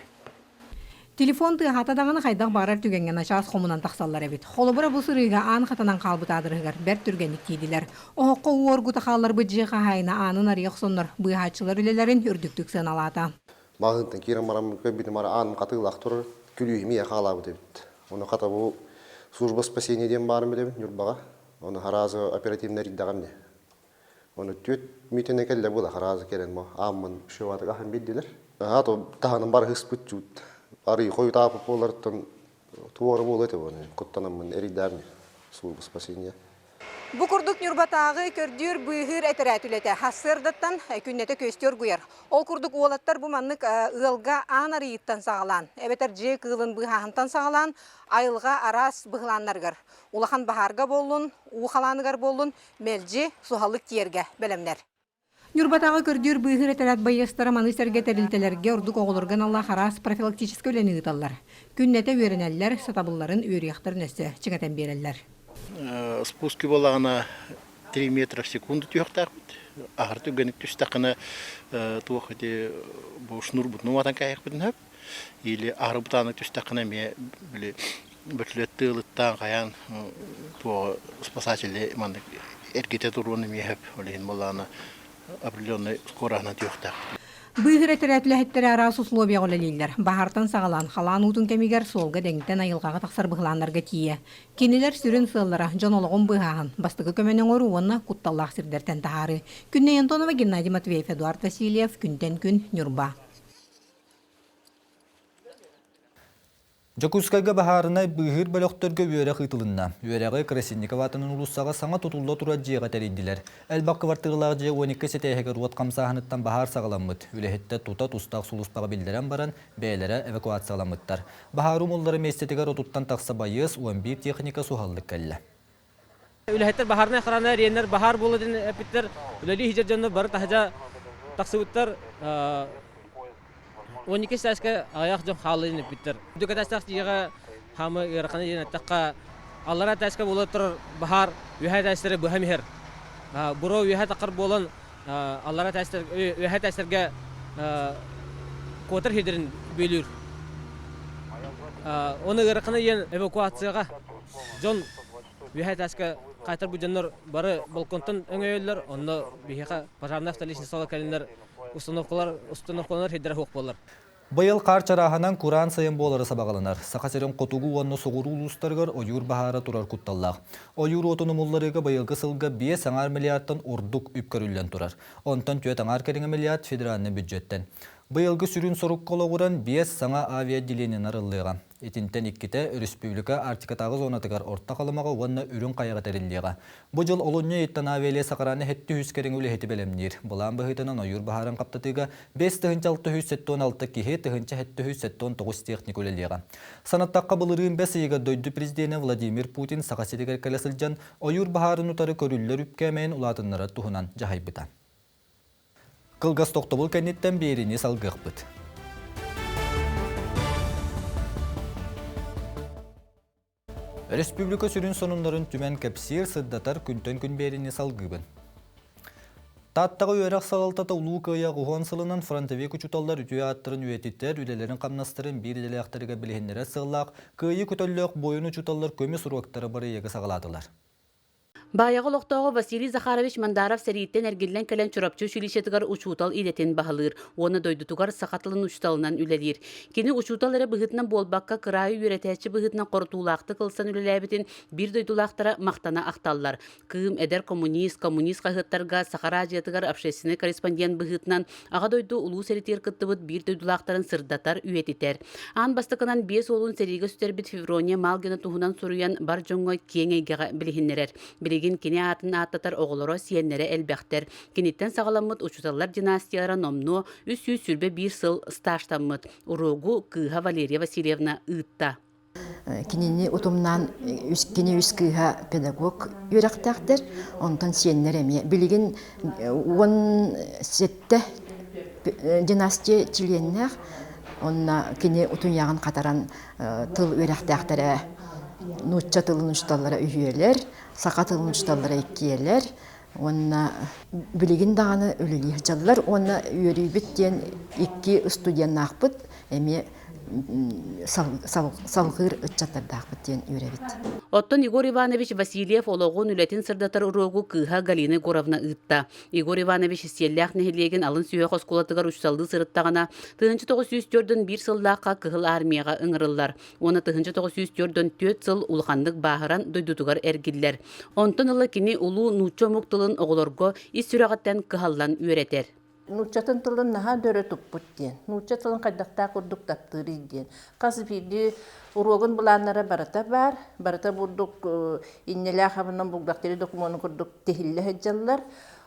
Телефон тыаһаата даҕаны хайдах баҕарар түгэҥҥэ начаас хомунан тахсаллар эбит. Холобура бу сырыыга аан хатанан хаалбыт аадырыһыгар бэрт түргэнник тиийдилэр. Оһоххо уу оргута хаалларбыт дьиэ хаһаайына аанын арыйа охсоннор, быыһааччылар үлэлэрин үрдүктүк сыаналаата. Маҕаһыынтан киирэн баран көрбүтүм ара ааным хатыылаах турар, күлүүһүм ийэ хаалаабыт эбит. Ону хата бу служба спасения диэн баарын билэбин Ньурбаҕа. Ону хараазы оперативно эрийдэҕим дии. Ону түөрт мүтэнэ кэллэ буола хараазы кэлэн мо ааммын шеватык аһан биэрдилэр. Аха то таһынан бар ыспыт чуут. Арый хойутаапыт буоларыттан туора буолуо этэ буолан куттанаммын эрийдээбин служба спасения. Бу курдук Ньурбатааҕы көрдүүр-быыһыыр этэрээт үлэтэ сарсыардаттан күннэтэ күөстүү оргуйар. Ол курдук уолаттар бу маннык ыалга аан арыйыыттан саҕалаан, эбэтэр дьиэ кыылын быыһааһынтан саҕалаан, айылҕа араас быһылааннарыгар, улахан баһаарга буоллун, уу халааныгар буоллун, мэлдьи суһаллык тиийэргэ бэлэмнэр. Ньурбатааҕы көрдүүр-быыһыыр этэрээт байыастара маны сэргэ тэрилтэлэргэ ордук оҕолорго аналлаах араас профилактическай үлэни ыыталлар. Күннэтэ үөрэнэллэр, сатабылларын, үөрүйэхтэрин өссө чиҥэтэн биэрэллэр. Спуски буоллаҕына 3 метра в секунду түһүөхтээхпит. Аһары түргэнник түстэххинэ туох ити бу шнурбутун уматан кээһиэхпитин сөп. Или аһары бытааннык түстэххинэ эмиэ били бөртүлүөт тыалыттаан хайаан туоҕу спасатели маннык эргитэ туруон эмиэ сөп. Ол иһин буоллаҕына определенный скороһынан түһүөхтээхпит. Быыһыр этэрээт үлэһиттэрэ араас условияҕа үлэлииллэр. Баһаартан саҕалаан, халаан уутун кэмигэр суолга дэҥтэн айылҕаҕа тахсар быһылааннарга тиийэ. Кинилэр сүрүн сыаллара дьон олоҕун быыһааһын, бастакы көмөнү оҥоруу уонна кутталлаах сирдэртэн таһаарыы. Күннэй Антонова, Геннадий Матвеев, Эдуард Васильев, Күнтэн күн, Ньурба. Дьокуускайга баһаарынай быыһыыр бөлөхтөргө үөрэх ыытылынна. Үөрэҕи Красильников аатынан уулуссаҕа саҥа тутулла турар дьиэҕэ тэрийдилэр. Элбэх кыбартыыралаах дьиэ 12 сэтээһигэр уот хамсааһыныттан баһаар саҕаламмыт. Үлэһиттэр тута тустаах сулууспаҕа биллэрэн баран, бэйэлэрэ эвакуацияламмыттар. Баһаар умуллары миэстэтигэр отуттан тахса байыас, 11 техника суһаллык кэллэ. Үлэһиттэр баһаарынай охрана эриэннэр баһаар буола диэн эппиттэр. Үлэлии сылдьар дьоннор бары таһырдьа тахсыбыттар. 12 сааска аҕыйах дьон хаалла диэн эппиттэр. Үрдүк этээстээх дьиэҕэ хаамы ыарахана диэн эттэххэ, аллараа этээскэ буола турар баһаар үөһээ этээстэри быһан иһэр. Буруо үөһээ таххар буолан аллараа этээстэр үөһээ этээстэргэ куотар сирдэрин бүөлүүр. Оны ыарахана диэн эвакуацияҕа дьон Үөһээ этээскэ хаайтарбыт дьоннор бары балконтан өҥөйөллөр, онно биһиэхэ пожарная автоличносталар кэлиннэр установкалар установкаланар сирдэрэ суох буолар. Быйыл хаар чарааһынан кураан сайын буолара сабаҕаланар. Саха сирин хотугу уонна соҕуруу улуустарыгар ойуур баһаара турар кутталлаах. Ойуур уотун умулларыыга быйылгы сылга 5,5 миллиардтан ордук үп көрүллэн турар. Онтон 4,5 кэриҥэ миллиард федеральнай бюджеттэн. Быйылгы сүрүн сорукка олоҕуран биэс саҥа авиаотделениены арыллыаҕа. Итинтэн иккитэ өрөспүүбүлүкэ Арктикатааҕы зонатыгар Орто Халымаҕа уонна Үрүҥ Хайаҕа тэриллиэҕэ. Бу дьыл олунньу ыйыттан авиалиэс Сакараны 700 кэриҥэ үлэһити бэлэмниир. Былаан быһыытынан ойуур баһаарын хаптатыыга 5676 киһи, 1779 техника үлэлиэҕэ. Санаттахха, былырыын бэс ыйыгар дойду президенэ Владимир Путин Саха сиригэр кэлэ сылдьан, ойуур баһаарын утары көрүллэр үп кээмэйин улаатыннарар туһунан дьаһайбыта. Кылгас тохтобул кэнниттэн биэриини салгыахпыт. Республика сүрүн сонуннарын түмэн кэпсиир, сырдатар күнтэн күн биэриини салгыыбын. Тааттаҕа үөрэх салалтата Улуу Кыайа уһуон сылынан фронтовик учууталлар үтүө ааттарын үйэтитэр, үлэлэрин-хамнастарын биир идэлээхтэригэр билиһиннэрэр сыаллаах Кыайыы көтөллөөх буойун учууталлар көмүс уруоктара бырайыагы саҕалаатылар. Баайаҕа олохтооҕо Василий Захарович Мандаров сэрииттэн эргиллэн кэлэн Чурапчы училищетыгар учуутал идэтин баһылыыр уонна дойдутугар саха тылын учууталынан үлэлиир. Кини учуутал эрэ быһыытынан буолбакка, кыраайы үөрэтээччи быһыытынан хорутуулаахтык ылсан үлэлээбитин биир дойдулаахтара махтана ахталлар. Кыым, эдэр коммунист, коммунист хаһыаттарга Саха араадьыйатыгар общественнай корреспондент быһыытынан Аҕа дойду улуу сэриитигэр кыттыбыт биир дойдулаахтарын сырдатар, үйэтитэр. Аан бастакынан биэс уолун сэриигэ сүтэрбит Феврония Малгина туһунан суруйан бар дьоҥҥо киэҥ эйгэҕэ билиһиннэрэр. Билигин кини аатын ааттатар оҕолоро, сиэннэрэ элбэхтэр. Киниттэн саҕаламмыт учууталлар династиялара номнуо 321 сыл стажтаммыт. Уруогу кыыһа Валерия Васильевна ыытта. Кинини утумнаан кини үс кыыһа педагог үөрэхтээхтэр, онтон сиэннэр эмиэ. Билигин 17 династия чилиэннээх, онно кини утуйаҕын хатаран тыл үөрэхтээхтэрэ нуучча тылын учууталлара үһүөлэр, саха тылын учууталлара иккиэлэр уонна билигин даҕаны үлэлии сылдьаллар уонна үөрүүбүт диэн икки студеннаахпыт эмиэ салҕыыр ыччаттардаахпыт диэн үөрэбит. Оттон Егор Иванович Васильев олоҕун, үлэтин сырдатар уруогу кыыһа Галина Егоровна ыытта. Егор Иванович Сиэллээх нэһилиэгин алын сүһүөх оскуолатыгар учууталлыы сырыттаҕына, 1941 сыллаахха Кыһыл Армияҕа ыҥырыллар уонна 1944 сыл улаханнык бааһыран дойдутугар эргиллэр. Онтон ыла кини улуу нуучча омук тылын оҕолорго ис сүрэҕиттэн кыһаллан үөрэтэр. Нууччатын тылын наһаа дөрө туппут диэн, нуучча тылын хайдахтаах курдук таптыырый диэн. Хас биирдии уруогун былааннара барыта баар, барыта бурдук иннэлээх абынан булгахтыыр докумуонун курдук тиһиллэ сылдьаллар.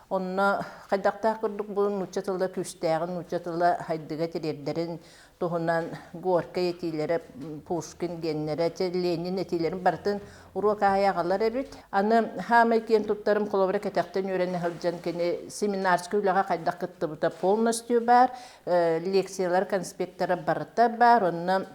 Онно хайдахтаах курдук бу нуучча тыла күүстээҕин, нуучча тыла хайдыга тириэрдэрин туһунан Горькай этиилэрэ, Пушкин диэннэрэ, Ленин этиилэрин барытын уруок аайы аҕалар эбит. Аны хаамай киэн туттарым холобура кэтэхтэн үөрэнэ сылдьан кини семинарскай үлэҕэ хайдах кыттыбыта полностью баар, лекциялар конспектара барыта баар, онно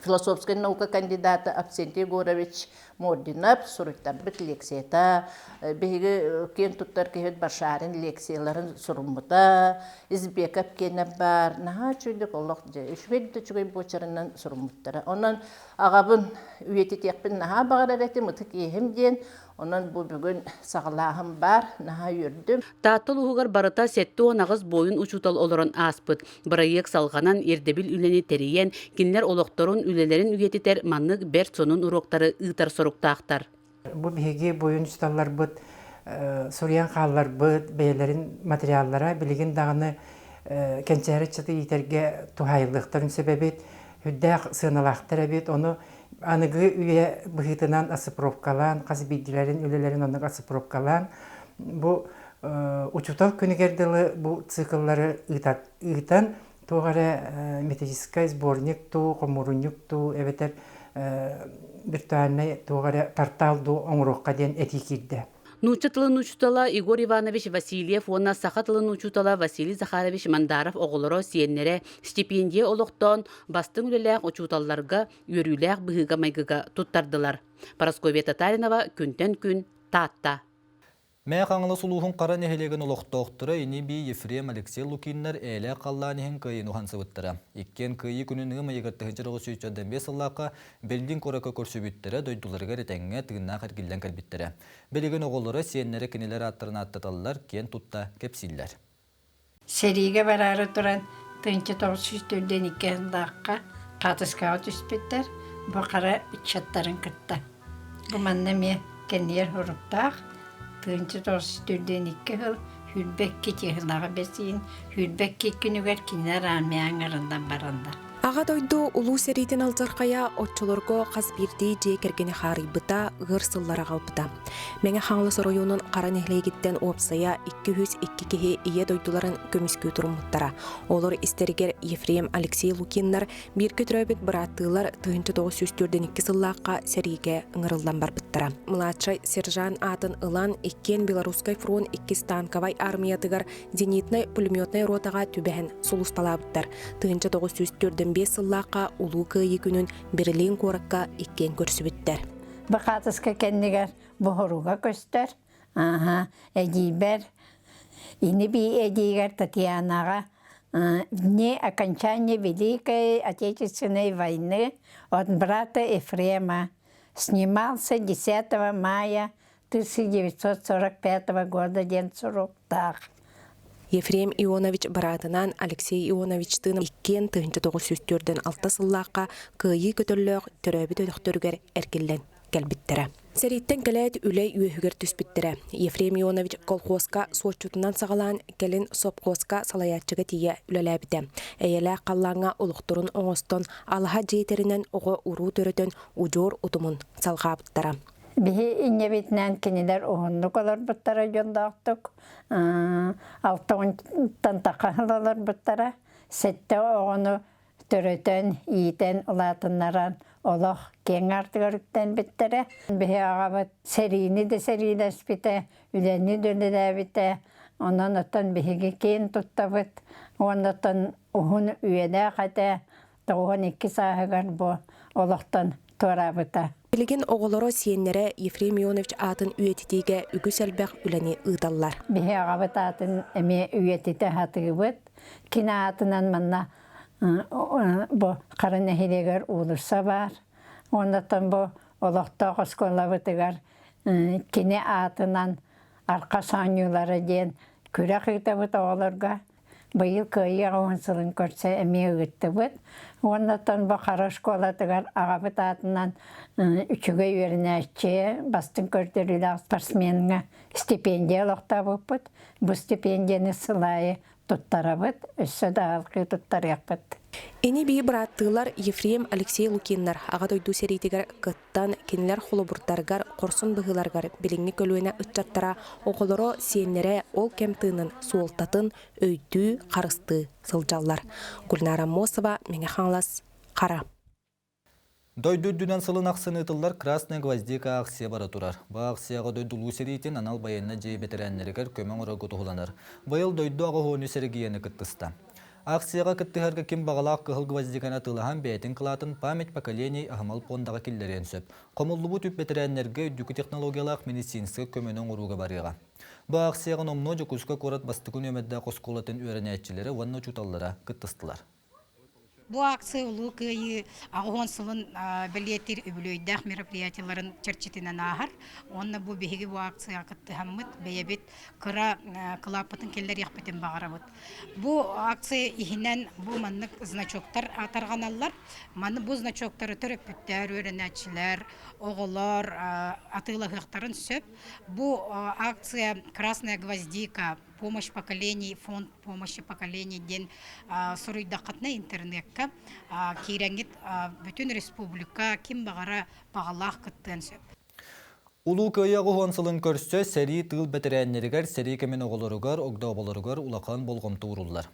Философскай наука кандидата Авсентий Егорович Мординов суруйтарбыт лекцията, биһиги киэн туттар киһибит Башарин лекцияларын суруммута, Избеков киэнэ баар, наһаа үчүгэйдик олох дьэ үчүгэй да үчүгэй буочарынан суруммуттара. Онон аҕабын үйэтитиэхпин наһаа баҕарар этим, ытык иэһим диэн Онон бу бүгүн саҕалааһын баар, наһаа үөрдүм. Таатта улууһугар барыта 78 буойун учуутал олорон ааспыт. Бырайыак салҕанан, ирдэбил үлэни тэрийэн, кинилэр олохторун, үлэлэрин үйэтитэр маннык бэрт сонун уруоктары ыытар соруктаахтар. Бу биһиги буойун учууталларбыт суруйан хаалларбыт бэйэлэрин материаллара билигин даҕаны кэнчээри ыччаты иитэргэ туһаайыллыахтарын сөп эбит, үрдээх сыаналаахтар эбит. Ону аныгы үйэ быһыытынан оцифровкалаан, хас биирдиилэрин үлэлэрин оннук оцифровкалаан, бу учуутал күнүгэр дылы бу цикллары ыытан, туох эрэ методическай сборник дуу, хомуурунньук дуу, эбэтэр виртуальнай туох эрэ портал дуу оҥоруохха диэн этии киирдэ. Нуучча тылын учуутала Егор Иванович Васильев уонна саха тылын учуутала Василий Захарович Мандаров оҕолоро, сиэннэрэ стипендия олохтоон бастыҥ үлэлээх учууталларга үөрүүлээх быһыыга-майгыга туттардылар. Парасковья Татаринова күнтэн күн Таатта. Мэҥэ Хаҥалас улууһун Хара нэһилиэгин олохтоохторо ини-бии Ефрем Алексей Лукиннар ээлээх халлаан иһин кыайыыны уһансыбыттара. Иккиэн Кыайыы күнүн ыам ыйыгар 1945 сыллаахха Берлин куоракка көрсүбүттэрэ, дойдуларыгар этэҥҥэ тыыннаах эргиллэн кэлбиттэрэ. Билигин оҕолоро, сиэннэрэ кинилэр ааттарын ааттаталлар, киэн тутта кэпсииллэр. Сэриигэ бараары туран 1942 сыллаахха хаатыскаҕа түспүттэр бу хара ыччаттарын кытта. Бу манна эмиэ кэннигэр суруктаах 1942 сыл 22 чыһылаҕа бэсиин 22 күнүгэр кинилэр армия ыҥырыллан бараллар. Аҕа дойду Улуу сэриитин алдьархайа оччолорго хас биирдии дьиэ кэргэни хаарыйбыта, ыар сыллары аҕалбыта. Мэҥэ Хаҥалас оройуонун Хара нэһилиэгиттэн уопсайа 202 киһи Ийэ дойдуларын көмүскүү туруммуттара. Олор истэригэр Ефрем Алексей Лукиннар бииргэ төрөөбүт бырааттыылар 1942 сыллаахха сэриигэ ыҥырыллан барбыттара. Младшай сержант аатын ылан, иккиэн Белорусскай фронт иккис танковай армиятыгар зенитнай пулеметнай ротаҕа түбэһэн сулууспалаабыттар. 1945 сыллаахха Улуу Кыайыы күнүн Берлин куоракка иккиэн көрсүбүттэр. Бакаатыска кэннигэр буһуруга көстөр. Ааһа, эдьиийбэр, ини-бии эдьиийгэр Татьянаҕа дни окончания Великой Отечественной войны от брата Ефрема снимался 10 мая 1945 года диэн суруктаах. Ефрем Ионович быраатынаан Алексей Ионовичтыын иккиэн 1946 сыллаахха Кыайыы көтөллөөх төрөөбүт өтөхтөрүгэр эргиллэн кэлбиттэрэ. Сэрииттэн кэлээт үлэ үөһүгэр түспүттэрэ. Ефрем Ионович колхуоска суотчутунан саҕалаан кэлин сопхуоска салайааччыга тиийэ үлэлээбитэ. Эйэлээх халлааҥҥа олохторун оҥостон, алаһа дьиэ тэринэн оҕо-уруу төрөтөн удьуор утумун салҕаабыттара. Биһи инньэбитинэн кинилэр уһуннук олорбуттара дьоллоохтук, алтаҕынтан таха олорбуттара, сэттэ оҕону төрөтөн, иитэн, улаатыннаран олох киэҥ аартыгар үктэнбиттэрэ. Биһи аҕабыт сэриини да сэриилэспитэ, үлэни да үлэлээбитэ, онон оттон биһиги киэн туттабыт уонна оттон уһун үйэлээх этэ, 92 сааһыгар бу олохтон туораабыта. Билигин оҕолоро, сиэннэрэ Ефрем Ионович аатын үйэтитиигэ үгүс элбэх үлэни ыыталлар. Биһи аҕабыт аатын эмиэ үйэтитэ сатыыбыт. Кини аатынан манна бу Хара нэһилиэгэр уулусса баар. Оннуттан бу олохтоох оскуолабытыгар кини аатынан Арха оонньуулара диэн күрэх ыытабыт оҕолорго. Быйыл Кыайыы аҕыс сылын көрсө эмиэ ыыттыбыт. Уонна оттон бу Хара оскуолатыгар аҕабыт аатынан үчүгэй үөрэнээччи, бастыҥ көрдөрүүлээх спортсмеҥҥа стипендия олохтообуппут. Бу стипендияны сыл аайы туттарабыт, өссө да алгыы туттарыахпыт. Ини-бии бырааттыылар Ефрем Алексей Лукиннар Аҕа дойду сэриитигэр кыттан, кинилэр холобурдарыгар, хорсун быһыыларыгар билиҥҥи көлүөнэ ыччаттара, оҕолоро, сиэннэрэ ол кэм тыынын суолтатын өйдүү, харыстыы сылдьаллар. Гульнара Аммосова, Мэҥэ Хаҥалас, Хара. Дойду үрдүнэн сылын ахсын ыытыллар «Красная гвоздика» акция бара турар. Бу акцияҕа дойду улуу сэриитин анал байыаннай дьиэ бэтэрээннэригэр көмө оҥорорго туһуланар. Быйыл дойду аҕыс уон үс эрэгийиэнэ кыттыста. Акцияҕа кыттыһарга ким баҕалаах кыһыл гвоздиканы атыылаһан бэйэтин кылаатын «Память поколений» аһымал пуондаҕа киллэриэн сөп. Хомуллубут үп бэтэрээннэргэ үрдүкү технологиялаах медицинскэй көмөнү оҥорууга барыаҕа. Бу акцияҕа номнуо Дьокуускай куорат бастакы нүөмэрдээх оскуолатын үөрэнээччилэрэ уонна учууталлара кыттыстылар. Бу акция Улуу Кыайыы 80 сылын бэлиэтиир үбүлүөйдээх мероприятиеларын чэрчитинэн ааһар. Уонна бу биһиги бу акцияҕа кыттыһаммыт бэйэбит кыра кылааппытын киллэриэхпитин баҕарабыт. Бу акция иһинэн бу маннык значоктар тарҕаналлар. Маны бу значоктары төрөппүттэр, үөрэнээччилэр, оҕолор атыылаһыахтарын сөп. Бу акция «Красная гвоздика» помощь поколений фонд помощи поколений диэн суруйдаххытына интернекка киирэҥҥит бүтүн республика ким баҕара баҕалаах кыттыан сөп. Улуу Кыайыы 80 сылын көрсө сэрии тыыл бэтэрээннэригэр, сэрии кэмин оҕолоругар, огдооболоругар улахан болҕомто ууруллар.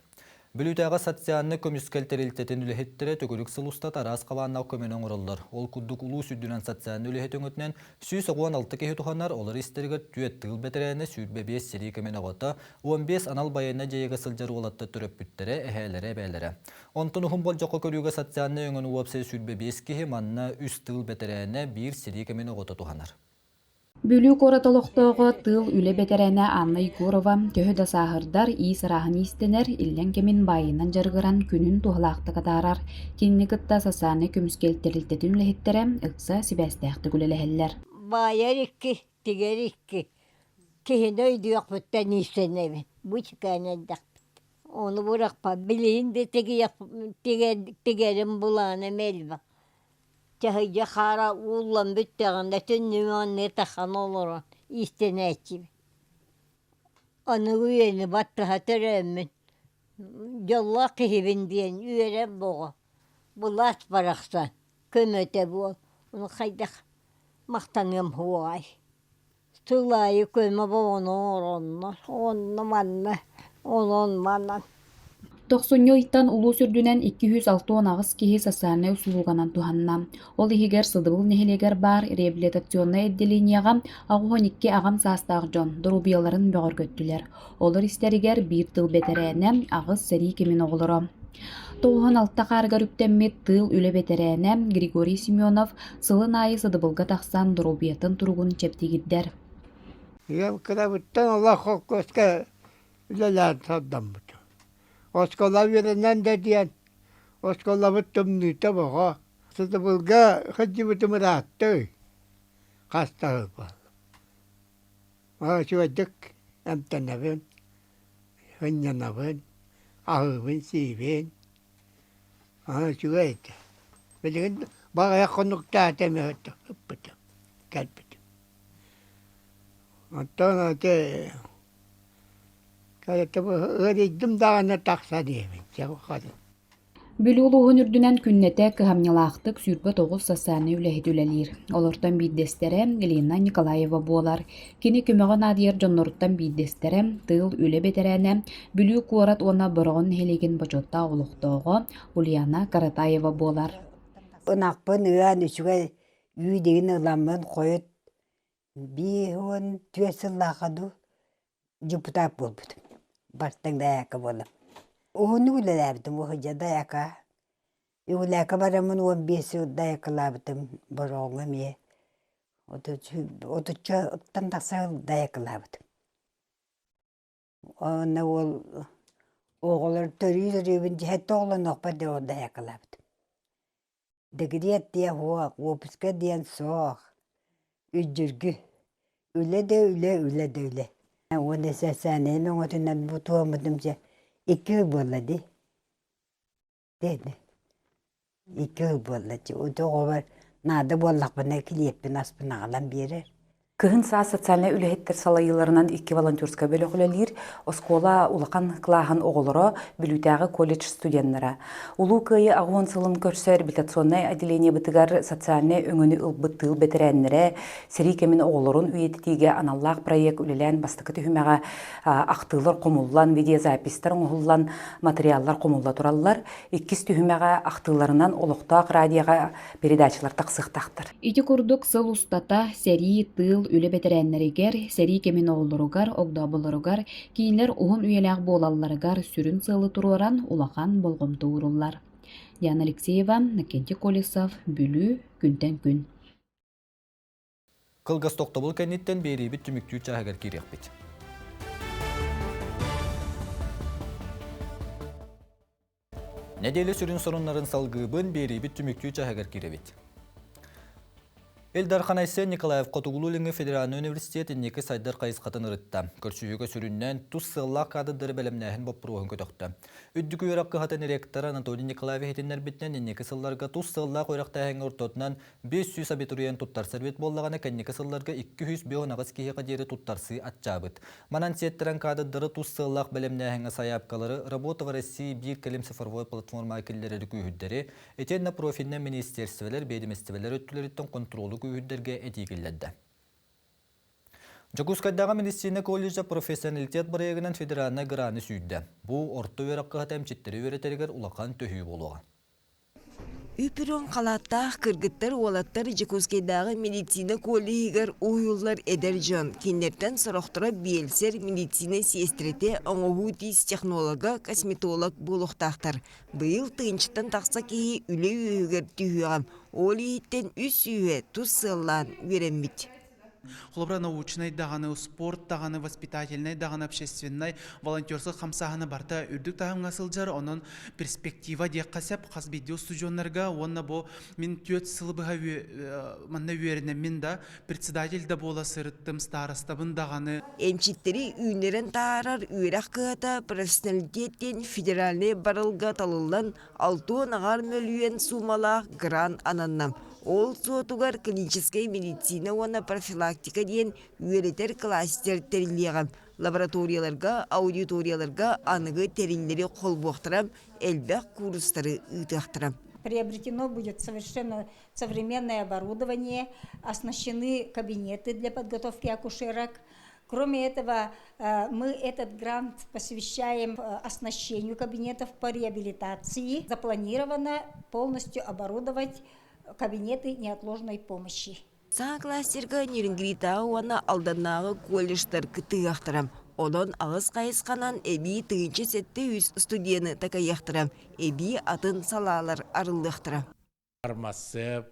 Бүлүүтээҕи социальнай көмүскэл тэрилтэтин үлэһиттэрэ төгүрүк сыл устата араас хабааннаах көмөнү оҥороллор. Ол курдук улуус үрдүнэн социальнай үлэһит өҥөтүнэн 196 киһи туһанар, олор истэригэр түөрт тыыл бэтэрээнэ, 25 сэрии кэмин оҕото, 15 анал байыаннай дьайыыга сылдьар уолаттар төрөппүттэрэ, эһээлэрэ, эбээлэрэ. Онтон уһун болдьоххо көрүүгэ социальнай өҥөнү уопсай 25 киһи, манна үс тыыл бэтэрээнэ, биир сэрии кэмин оҕото туһанар. Бүлүү куорат олохтооҕо, тыыл, үлэ бэтэрээнэ Анна Егорова төһө да сааһырдар, иис арааһын иистэнэр, иллэҥ кэмин баайынан дьарыгыран күнүн туһалаахтык атаарар. Кинини кытта социальнай көмүскэл тэрилтэтин үлэһиттэрэ ыкса сибээстээхтик үлэлэһэллэр. Баайар икки, тигэр икки. Киһини өйдүөхпүттэн иистэнэбин. Бу чыкаан эрдэхпит. Ону бырахпат. Билигин да тигэрим былааным элбэх. Чаһыйдьа хаара ууллан бүттэҕинэ түннүгүн таххан олорон иистэнээччибин. Аныгы үйэни баттаһа төрөөммүн дьоллоох киһибин диэн үөрэн боҕо былаас барахсан көмөтө буол ону хайдах махтаныам суоҕай Сыл аайы көмө буолан оҥороннор онно-манна, онон-манан. Тохсунньу ыйтан улуус үрдүнэн 268 киһи социальнай услуганан туһанна. Ол иһигэр Сыдыбыл нэһилиэгэр баар реабилитационнай отделениеҕа 82 аҕам саастаах дьон доруобуйаларын бөҕөргөттүлэр. Олор истэригэр биир тыл бэтэрээнэ, аҕыс сэрии кэмин оҕолоро. 96 хаарыгар үктэммит тыыл үлэ бэтэрээнэ Григорий Семенов сылын аайы сыдыбылга тахсан доруобуйатын туругун чэбдигирдэр. Ийэм кырабыттан олох холкуоска үлэлээн сордоммут. Оскуола үөрэнэн да диэн, оскуолабыт тымныыта боҕо. Сыдыбылга сылдьыбытым ыраатта хаста буолла. Үчүгэйдик эмтэнэбин, сынньанабын, аһыыбын-сиибин. Үчүгэй этэ. Билигин баҕайах хонуктаата эмэ ыппытым, кэлбитим. Оттон ити ыарыйдым даҕаны тахса диэбин чэ Бүлүү улууһун үрдүнэн күннэтэ кыһамньылаахтык 29 социальнай үлэһит үлэлиир. Олортон биирдэстэрэ Лена Николаева буолар. Кини көмөҕө наадыйар дьонноруттан биирдэстэрэ, тыыл, үлэ бэтэрээнэ, Бүлүү куорат уонна Бороҕон нэһилиэгин бочуоттаах олохтооҕо Ульяна Каратаева буолар. Ынахпын ыан үчүгэй үү дигин ыламмын хойут 54 сыллаахха дуу депутат буолбутум. Бартыҥ дайака буоллум. Уһуннук үлэлээбитим уһуйдьа дайака. Үгүлээкэ бараммын 15 сыл дайакалаабытым Бороҕоҥҥо эмиэ. Отуччаттан тахса дайакалаабытым. Уонна уол оҕолор төрүү-төрүүбүн дьиһэттэ оҕолонуохпар диэн ол дайакалаабытым. Декрет диэн суох, уоппуска диэн суох. Үддьүргү. Үлэ да үлэ, үлэ да үлэ. Уонна сэсээнэйим өҥөтүнэн бу туоммутум дьэ икки ый буолла дии. Диэни. Икки ый буолла дии. Оҕобор наада буоллахпына килиэппин аспын аҕалан биэрэр. Кыһын саас социальнай үлэһиттэр салайыыларынан икки волонтерскай бөлөх үлэлиир. Оскуола улахан кылааһын оҕолоро, Бүлүүтээҕи колледж студеннара. Улуу Кыайыы 80 сылын көрсө реабилитационнай отделениебытыгар социальнай өҥөнү ылбыт тыыл бэтэрээннэрэ сэрии кэмин оҕолорун үйэтитиигэ аналлаах проект үлэлээн бастакы түһүмэҕэ ахтыылар хомуллан, видеозаписьтар оҥоһуллан, материаллар хомулла тураллар. Иккис түһүмэҕэ ахтыыларынан олохтоох радиоҕа передачалар тахсыахтаахтар. Ити курдук сыл устата сэрии, тыыл, үлэ бэтэрээннэригэр, сэрии кэмин оҕолоругар, огдооболоругар кинилэр уһун үйэлээх буолалларыгар сүрүн сыалы туруоран улахан болҕомто ууруллар. Диана Алексеева, Иннокентий Колесов, Бүлүү, күнтэн күн. Кылгас тохтобул кэнниттэн биэриибит түмүктүүр чааһыгар киириэхпит. Нэдиэлэ сүрүн соруннарын салгыыбын биэриибит түмүктүү чаһыгар киирэбит. Ил Дархан Айсен Николаев Хотугулуу-Илиҥҥи федеральнай университет инники сайдар хайысхатын ырытта. Көрсүһүүгэ сүрүннээн тус сыаллаах кадрдары бэлэмнээһин боппуруоһун көтөхтө. Үрдүк үөрэх кыһатын ректора Анатолий Николаев иһитиннэрбитинэн инники сылларга тус сыаллаах үөрэхтээһиҥҥэ ортотунан 500 абитуриент туттарсар эбит буоллаҕына, кэнники сылларга 258 киһиэхэ диэри туттарсыы аччаабыт. Манан сиэттэрэн кадрдары тус сыаллаах бэлэмнээһиҥҥэ сайаапкалары Работа в России биир кэлим цифровой платформаҕа киллэрэри күүһүрдэри, итиэннэ профильнай министиэрстибэлэр, биэдэмистибэлэр өттүлэриттэн хонтуруолу күүһүрдэргэ этии киллэрдэ. Дьокуускайдааҕы медицина колледжа профессионалитет бырайыагынан федеральнай граны сүүйдэ. Бу орто үөрэх кыһата эмчиттэри үөрэтэригэр улахан төһүү буолуоҕа. Үп-үрүҥ халааттаах кыргыттар, уолаттар Дьокуускайдааҕы медицина коллеһыгар уһуйуллар эдэр дьон. Кинилэртэн сорохторо биэлсэр, медицина сиэстэрэтэ, оҥоһуу тиис технолога, косметолог буолуохтаахтар. Быйыл тыһыынчаттан тахса киһи үлэ үөһүгэр түһүөҕэ. Ол иһиттэн үс сүүһэ тус сыаллаан үөрэммит. Холобура, научнай даҕаны, спорт даҕаны, воспитательнай даҕаны, общественнай, волонтерскай хамсааһына барыта үрдүк таһымҥа сылдьар. Онон перспектива диэххэ сөп хас биирдии устудьуоннарга уонна бу мин түөрт сылы быһа манна үөрэнэммин да, председатель да буола сырыттым, старостабын даҕаны. Эмчиттэри үүннэрэн таһаарар үөрэх кыһата профессионалитет диэн федеральнай барылга талыллан 60 мөлүйүөн суумалаах грант ананна. Ол суотугар клиническэй медицина уонна профилактика диэн үөрэтэр кластер тэриллиэҕэ. Лабораторияларга, аудиторияларга аныгы тэриллэри холбуохтара, элбэх куурустары ыытыахтара. Приобретено будет совершенно современное оборудование, оснащены кабинеты для подготовки акушерок. Кроме этого, мы этот грант посвящаем оснащению кабинетов по реабилитации. Запланировано полностью оборудовать кабинеты неотложной помощи. Саҥа кластерга Нерюнгритааҕы уонна Алданнааҕы колледжтар кыттыһыахтара. Онон аҕыс хайысханан эбии 1700 студены такайыахтара, эбии атын салаалар арыллыахтара. Фармацевт,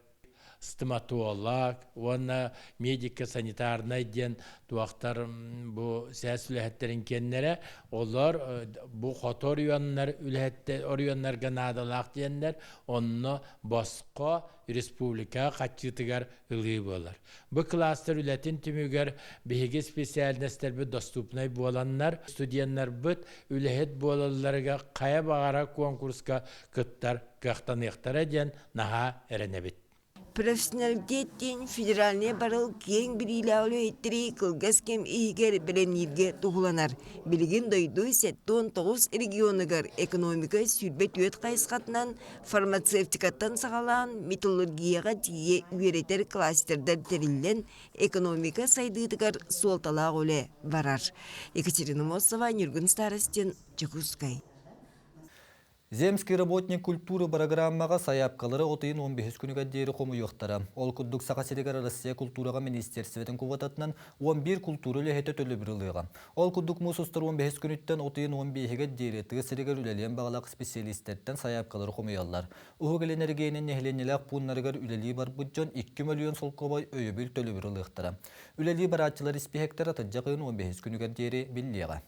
стоматолог уонна медико-санитарнай диэн туохтар бу сээс үлэһиттэрин киэннэрэ олор бу хоту оройуоннар үлэһиттэр оройуоннарга наадалаах диэннэр онно босхо республика хаччыытыгар ылыы буолар. Бу кластер үлэтин түмүгэр биһиги специальностарбыт доступнай буоланнар студеннарбыт үлэһит буолалларыгар хайа баҕарар конкурска кыттар кыахтаныахтара диэн наһаа эрэнэбит. Профессионалитет диэн федеральнай барыл киэҥ билиилээх үлэһиттэри кылгас кэм иһигэр бэлэмнииргэ туһуланар. Билигин дойду 79 регионугар экономика 24 хайысхатынан фармацевтикаттан саҕалаан металлургияҕа тиийэ үөрэтэр кластердар тэриллэн, экономика сайдыытыгар суолталаах үлэ барар. Екатерина Мосова, Ньургун Старостин, Дьокуускай. Земский работник культуры бырагырааммаҕа сайаапкалары от ыйын 15 күнүгэр диэри хомуйуохтара. Ол курдук Саха сиригэр Россия култуураҕа министиэрстибэтин кубататынан 11 култуура үлэһитэ төлөбүр ылыаҕа. Ол курдук муус устар 15 күнүттэн от ыйын 15-гэр диэри тыа сиригэр үлэлиэн баҕалаах специалистэртэн сайаапкалары хомуйаллар. Уһук Илин эрэгийиэнин нэһилиэнньэлээх пууннарыгар үлэлии барбыт дьон 2 мөлүйүөн солкуобай өйөбүл төлөбүр ылыахтара. Үлэлии барааччылар испииһэктэрэ атырдьах ыйын 15 күнүгэр диэри биллиэҕэ.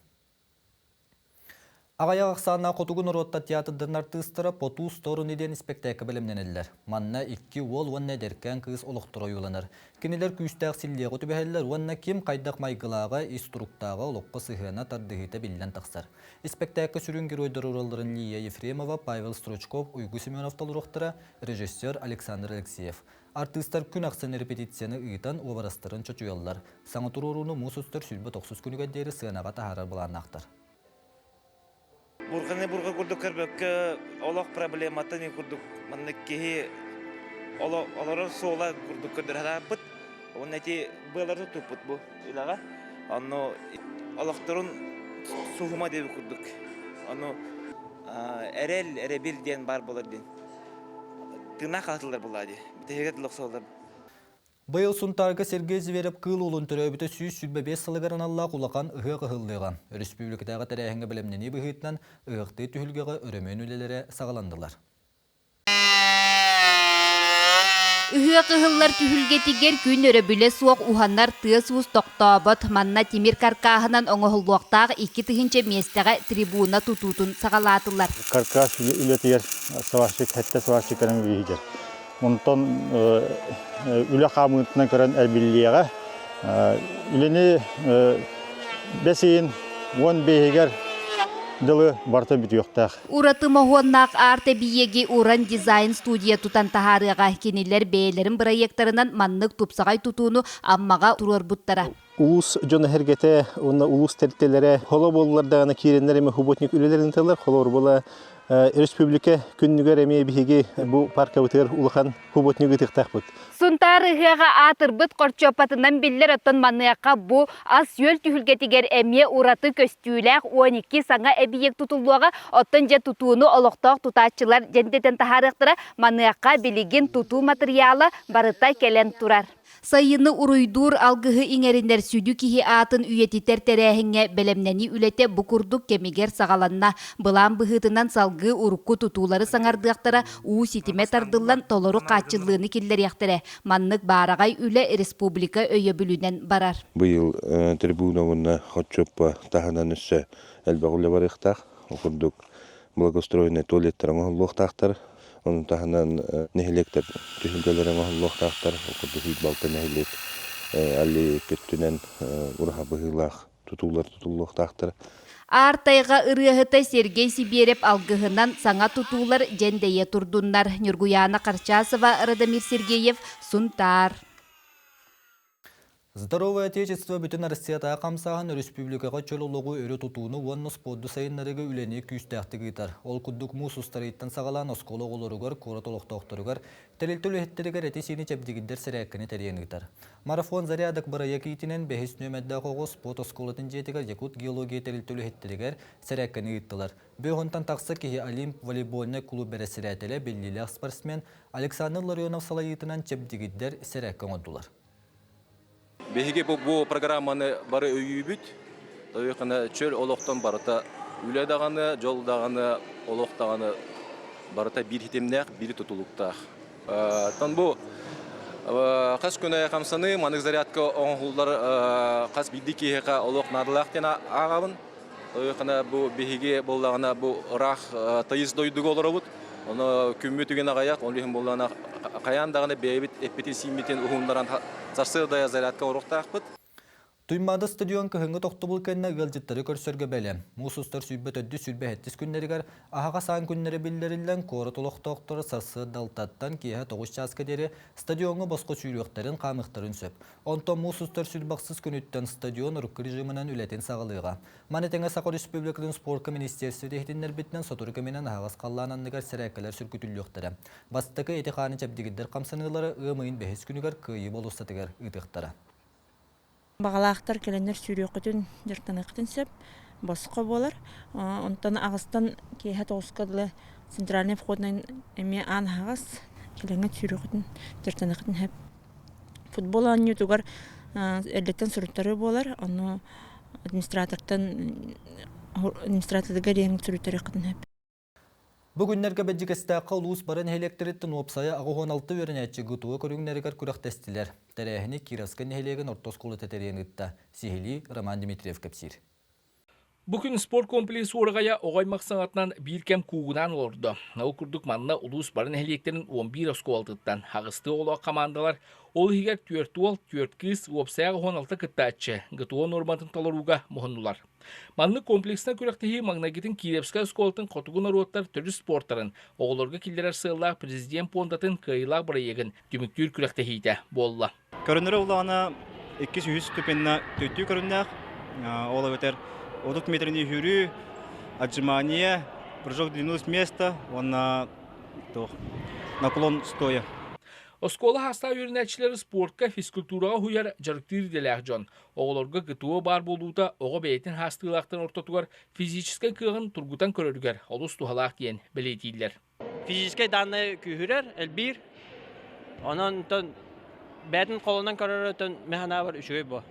Аҕыйах ахсааннаах хотугу норуоттар театрдарын артыыстара «По ту сторону» диэн испэктээккэ бэлэмнэнэллэр. Манна икки уол уонна эдэркээн кыыс олохторо ойууланар. Кинилэр күүстээх силлиэҕи түбэһэллэр уонна ким хайдах майгылааҕа, ис туруктааҕа, олоххо сыһыана, тардыһыыта биллэн тахсар. Испэктээккэ сүрүн геройдар оруолларын Лия Ефремова, Павел Стручков, Уйгу Семенов толоруохтара, режиссер Александр Алексеев. Артыыстар күн ахсын репетицияны ыытан, уобарастарын чочуйаллар. Саҥа туруорууну муус устар 29 күнүгэр диэри сыанаҕа таһаарар былааннаахтар. Бурҕаны бурҕа курдук көрбөккө, олох проблематын курдук маннык киһи олорор суола курдук көрдөрө Уонна ити быалары туппут бу үлэҕэ. Онно олохторун суһума диэбит курдук. Ону эрэл, эрэбил диэн баар буолар диэн. Тыыннаах хаалатылар буоллаа дии. Бүтэһигэр дылы охсоллор. Быйыл Сунтаарга Сергей Зверев Кыыл Уолун төрөөбүтэ 125 сылыгар аналлаах улахан ыһыах ыһыллыаҕа. Өрөспүүбүлүкэтээҕи тэрээһиҥҥэ бэлэмнэнии быһыытынан ыһыахтыы түһүлгэҕэ өрөмүөн үлэлэрэ саҕаланнылар. Ыһыах ыһыллар түһүлгэтигэр күн өрөбүлэ суох уһанар тыас-уус тохтообот. Манна тимир каркааһынан оҥоһуллуохтаах 2000 миэстэҕэ трибуна тутуутун саҕалаатылар. Каркас үлэтигэр сварщик, сэттэ сварщик кэлэн үлэлиир. Онтон үлэ хаамыытынан көрөн эрбиллиэҕэ. Үлэни бэс ыйын 15-игэр дылы барыта бүтүөхтээх. Ураты моһуоннаах арт-эбийиэги Уран дизайн студия тутан таһаарыаҕа. Кинилэр бэйэлэрин бырайыактарынан маннык тупсаҕай тутууну Аммаҕа туруорбуттара. Улуус дьоно-сэргэтэ уонна улуус тэрилтэлэрэ холо буоллар даҕаны киирэннэр эмэ художник үлэлэрин ыыталлар. Холобур буола республика күннүгэр эмиэ биһиги бу паркабытыгар улахан художник ыытыахтаахпыт. Сунтаар ыһыаҕа аатырбыт хорчуоппатынан биллэр оттон маныаха бу ас-үөл түһүлгэтигэр эмиэ ураты көстүүлээх 12 саҥа эбийиэк тутуллуоҕа. Оттон дьэ тутууну олохтоох тутааччылар дьэндэтэн таһаарыахтара. Маныаха билигин тутуу матырыйаала барыта кэлэн турар. Сайыны уруйдуур алгыһы иҥэринэр сүдү киһи аатын үйэтитэр тэрээһиҥҥэ бэлэмнэнии үлэтэ бу курдук кэмигэр саҕаланна. Былаан быһыытынан салгыы урукку тутуулары саҥардыахтара, уу ситимэ тардыллан толору хааччыллыыны киллэриэхтэрэ. Маннык баараҕай үлэ республика өйөбүлүнэн барар. Быйыл трибуна уонна отчуоппа таһынан өссө элбэх үлэ барыахтаах. Ол курдук благоустроенный туалеттар оҥоһуллуохтаахтар. Ону таһынан нэһилиэктэр түһүлгэлэрэ оҥоһуллуохтаахтар. Ол курдук Балта нэһилиэк аллея өттүнэн ураһа быһыылаах тутуулар тутуллуохтаахтар. Аар тайҕа ырыаһыта Сергей Сибиэрэп алгыһынан саҥа тутуулар дьэндэйэ турдуннар. Ньургуйаана Харчасова, Радомир Сергеев, Сунтаар. Здоровое Отечество бүтүн Россиятааҕы хамсааһын өрөспүүбүлүкэҕэ чөл олоҕу өрө тутууну уонна спорду сайыннарыыга үлэни күүстээхтик ыытар. Ол курдук муус устарыйыттан саҕалаан оскуола оҕолоругар, куорат олохтоохторугар, тэрилтэ үлэһиттэригэр эти-сиини чэбдигирдэр сэрээккэни тэрийэн ыытар. Марафон зарядок бырайыак иитинэн бэһис нүөмэрдээх оҕо спорт оскуолатын дьиэтигэр Якут геология тэрилтэ үлэһиттэригэр сэрээккэни ыыттылар. Бөҕөнтөн тахса киһи Олимп волейбольнай клуб бэрэссэдээтэлэ, биллиилээх спортсмен Александр Ларионов салайыытынан чэбдигирдэр сэрээккэ оҥордулар. Биһиги бу программаны бары өйүүбүт. Өйөхөнө чөл олохтон барыта үлэ даҕаны, дьол даҕаны, олох даҕаны барыта биир хитимнээх, биир тутулуктаах. Тон бу хас күн хамсаныы, маннык зарядка оҥоһуллар хас биирдии киһиэхэ олох наадалаах диэн ааҕабын. Өйөхөнө бу биһиги буоллаҕына бу ыраах тыйыс дойдуга олоробут. Ону күммүт үгэн аҕыйах, ол иһин буоллаҕына хайаан даҕаны бэйэбит эппитин-сииммитин уһуннаран сарсыарда зарядка оруохтаахпыт. Туймаада стадион кыһыҥҥы тохтобул кэннэ ыалдьыттары көрсөргө бэлэм. Муус устар сүүрбэ төрдүс сүүрбэ сэттис күннэригэр аһаҕас аан күннэрэ биллэриллэн, куорат олохтоохторо сарсыарда алтаттан киэһэ 9 чааска диэри стадиоҥҥа босхо сүүрүөхтэрин, хаамыахтарын сөп. Онтон муус устар сүүрбэхсис күнүттэн стадион урукку режиминэн үлэтин саҕалыаҕа. Маны тэҥэ Саха Республикатын спорка министерствота иһитиннэрбитинэн сотору кэминэн аһаҕас халлаан анныгар сэрээккэлэр сүргүтүллүөхтэрэ. Бастакы эти-хааны чэбдигирдэр хамсаныылары ыам ыйын бэһис күнүгэр Кыайыы болуоссатыгар ыытыахтара. Баҕалаахтар кэлэннэр сүүрүөххүтүн, дьарыктаныаххытын сөп. Босхо буолар. Онтон аҕыстан киэһэ тоҕуска дылы центральный входунан эмиэ аан аһаҕас. Кэлэҥҥит сүүрүөххүтүн, дьарыктаныаххытын сөп. Футбол оонньуутугар эрдэттэн суруттарыы буолар, ону администратортан администраторга диэн суруйтарыаххытын сөп. Бу күннэргэ Бэдьигэстээххэ улуус бары нэһилиэктэриттэн уопсайа 86 үөрэнээччи ГТО көрүҥнэригэр күрэхтэстилэр. Тэрээһини Кировскай нэһилиэгин орто оскуолата тэрийэн ыытта. Сиһилии Роман Дмитриев кэпсиир. Бу күн спорткомплекс уораҕайа оҕо аймах саҥатынан биир кэм куугунаан олордо. Ол курдук манна улуус бары нэһилиэктэрин 11 оскуолатыттан аҕыстыы оҕолоох хамаандалар, ол иһигэр түөрт уол, түөрт кыыс, уопсайа 16 кыттааччы ГТО нуорматын толорууга муһуннулар. Маннык комплекснай күрэхтэһии маҥнайгытын Кировскай оскуолатын хотугу норуоттар төрүт спортарын оҕолорго киллэрэр сыаллаах президент пуондатын кыайыылаах бырайыагын түмүктүүр күрэхтэһиитэ буолла. Көрүнэрэ улаана иккис-үһүс ступеньна төттүү көрүннээх. Ол эбэтэр 30 метрини үһүрүү, отжимание, прыжок в длину с места уонна наклон стоя. Оскуола хаастаах үөрэнээччилэри спортка, физкультураҕа уһуйар дьарыктыыр идэлээх дьон. Оҕолорго ГТО баар буолуута оҕо бэйэтин хаастыылаахтарын ортотугар физическэй кыаҕын тургутан көрөрүгэр олус туһалаах диэн бэлиэтииллэр. Физическэй дааннай күүһүрэр, элбиир. Онон бэйэтин холунан көрөрөтөн механаабар үчүгэй бу.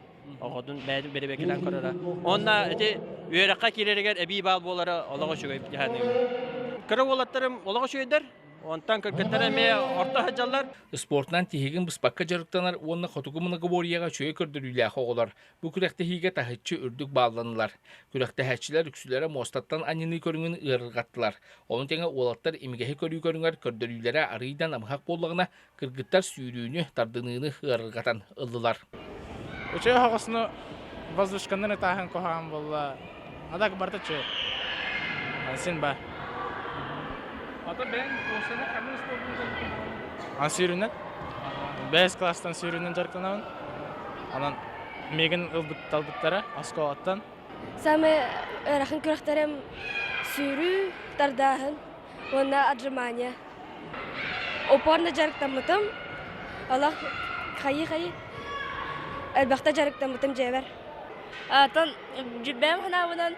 Оҕотун бэйэтин бэрэбиэркэлээн көрөрө. Уонна ити үөрэххэ киирэригэр эбии баал буолара олох үчүгэй дьаһаныыбын. Кыра уолаттарым олох үчүгэйдэр. Онтон кыргыттар эмиэ орто сылдьаллар. Спортунан тиһигин быспакка дьарыктанар уонна хотугу многоборьеҕа үчүгэй көрдөрүүлээх оҕолор бу күрэхтэһиигэ таһыччы үрдүк баалланнылар. Күрэхтэһээччилэр үксүлэрэ муостаттан анньыныы көрүҥүн ыарырҕаттылар. Ону тэҥэ уолаттар имигэһи көрүү көрүҥэр көрдөрүүлэрэ арыый да намыһах буоллаҕына, кыргыттар сүүрүүнү, тардыныыны ыарырҕатан ыллылар. Үчүгэй оһоҕосну воздушканан ытааһын куһаҕан буолла. А так барыта үчүгэй. Син ба. Ата бэйэҥ куорсаны ханнык спордун дьарыктанабын? А сүүрүнэн. Бэс класстан сүүрүнэн дьарыктанабын. Онон миигин ылбыт талбыттара оскуолаттан. Самый ыарахан күрэхтэрим сүүрүү, тардааһын уонна отжимания. Упорно дьарыктаммытым. Олох хайыы-хайыы элбэхтэ дьарыктаммытым дьиэбэр. Атын бэйэм санаабынан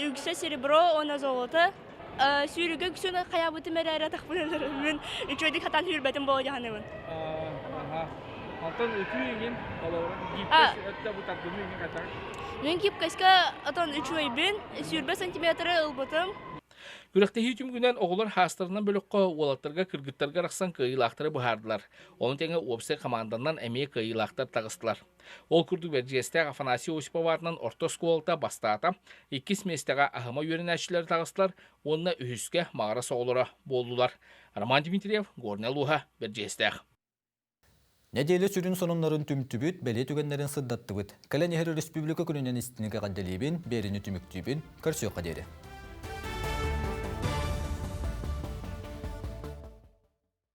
үксэ серебро уонна золото. Сүүрүүгэ үксүн хайаабытым эрээри атахпын үчүгэйдик хатаан сүүрбэтим буола дьаһаныбын. Антон үтүү иҥин холобура гибкость өттө бу тардыныы иҥин хатар. Мин гибкостька отон үчүгэйбин сүүрбэ сантиметры ылбытым. Күрэхтэһии түмүгүнэн оҕолор хаастарынан бөлөххө уолаттарга кыргыттарга арахсан кыайыылаахтары быһаардылар. Ону тэҥэ уопсай хамаанданан эмиэ кыайыылаахтар таҕыстылар. Ол курдук Бэрдьигэстээх Афанасий Осипов аатынан орто оскуолата бастаата, иккис миэстэҕэ Аһыма үөрэнээччилэрэ таҕыстылар уонна үһүскэ Маҕарас оҕолоро буоллулар. Роман Дмитриев, Горнай улууһа, Бэрдьигэстээх. Нэдиэлэ сүрүн сонуннарын түмтүбүт, бэлиэ түгэннэрин сырдаттыбыт. Кэлэн иһэр өрөспүүбүлүкэ күнүнэн истиҥник эҕэрдэлиибин, биэриини түмүктүүбүн. Көрсүөххэ диэри.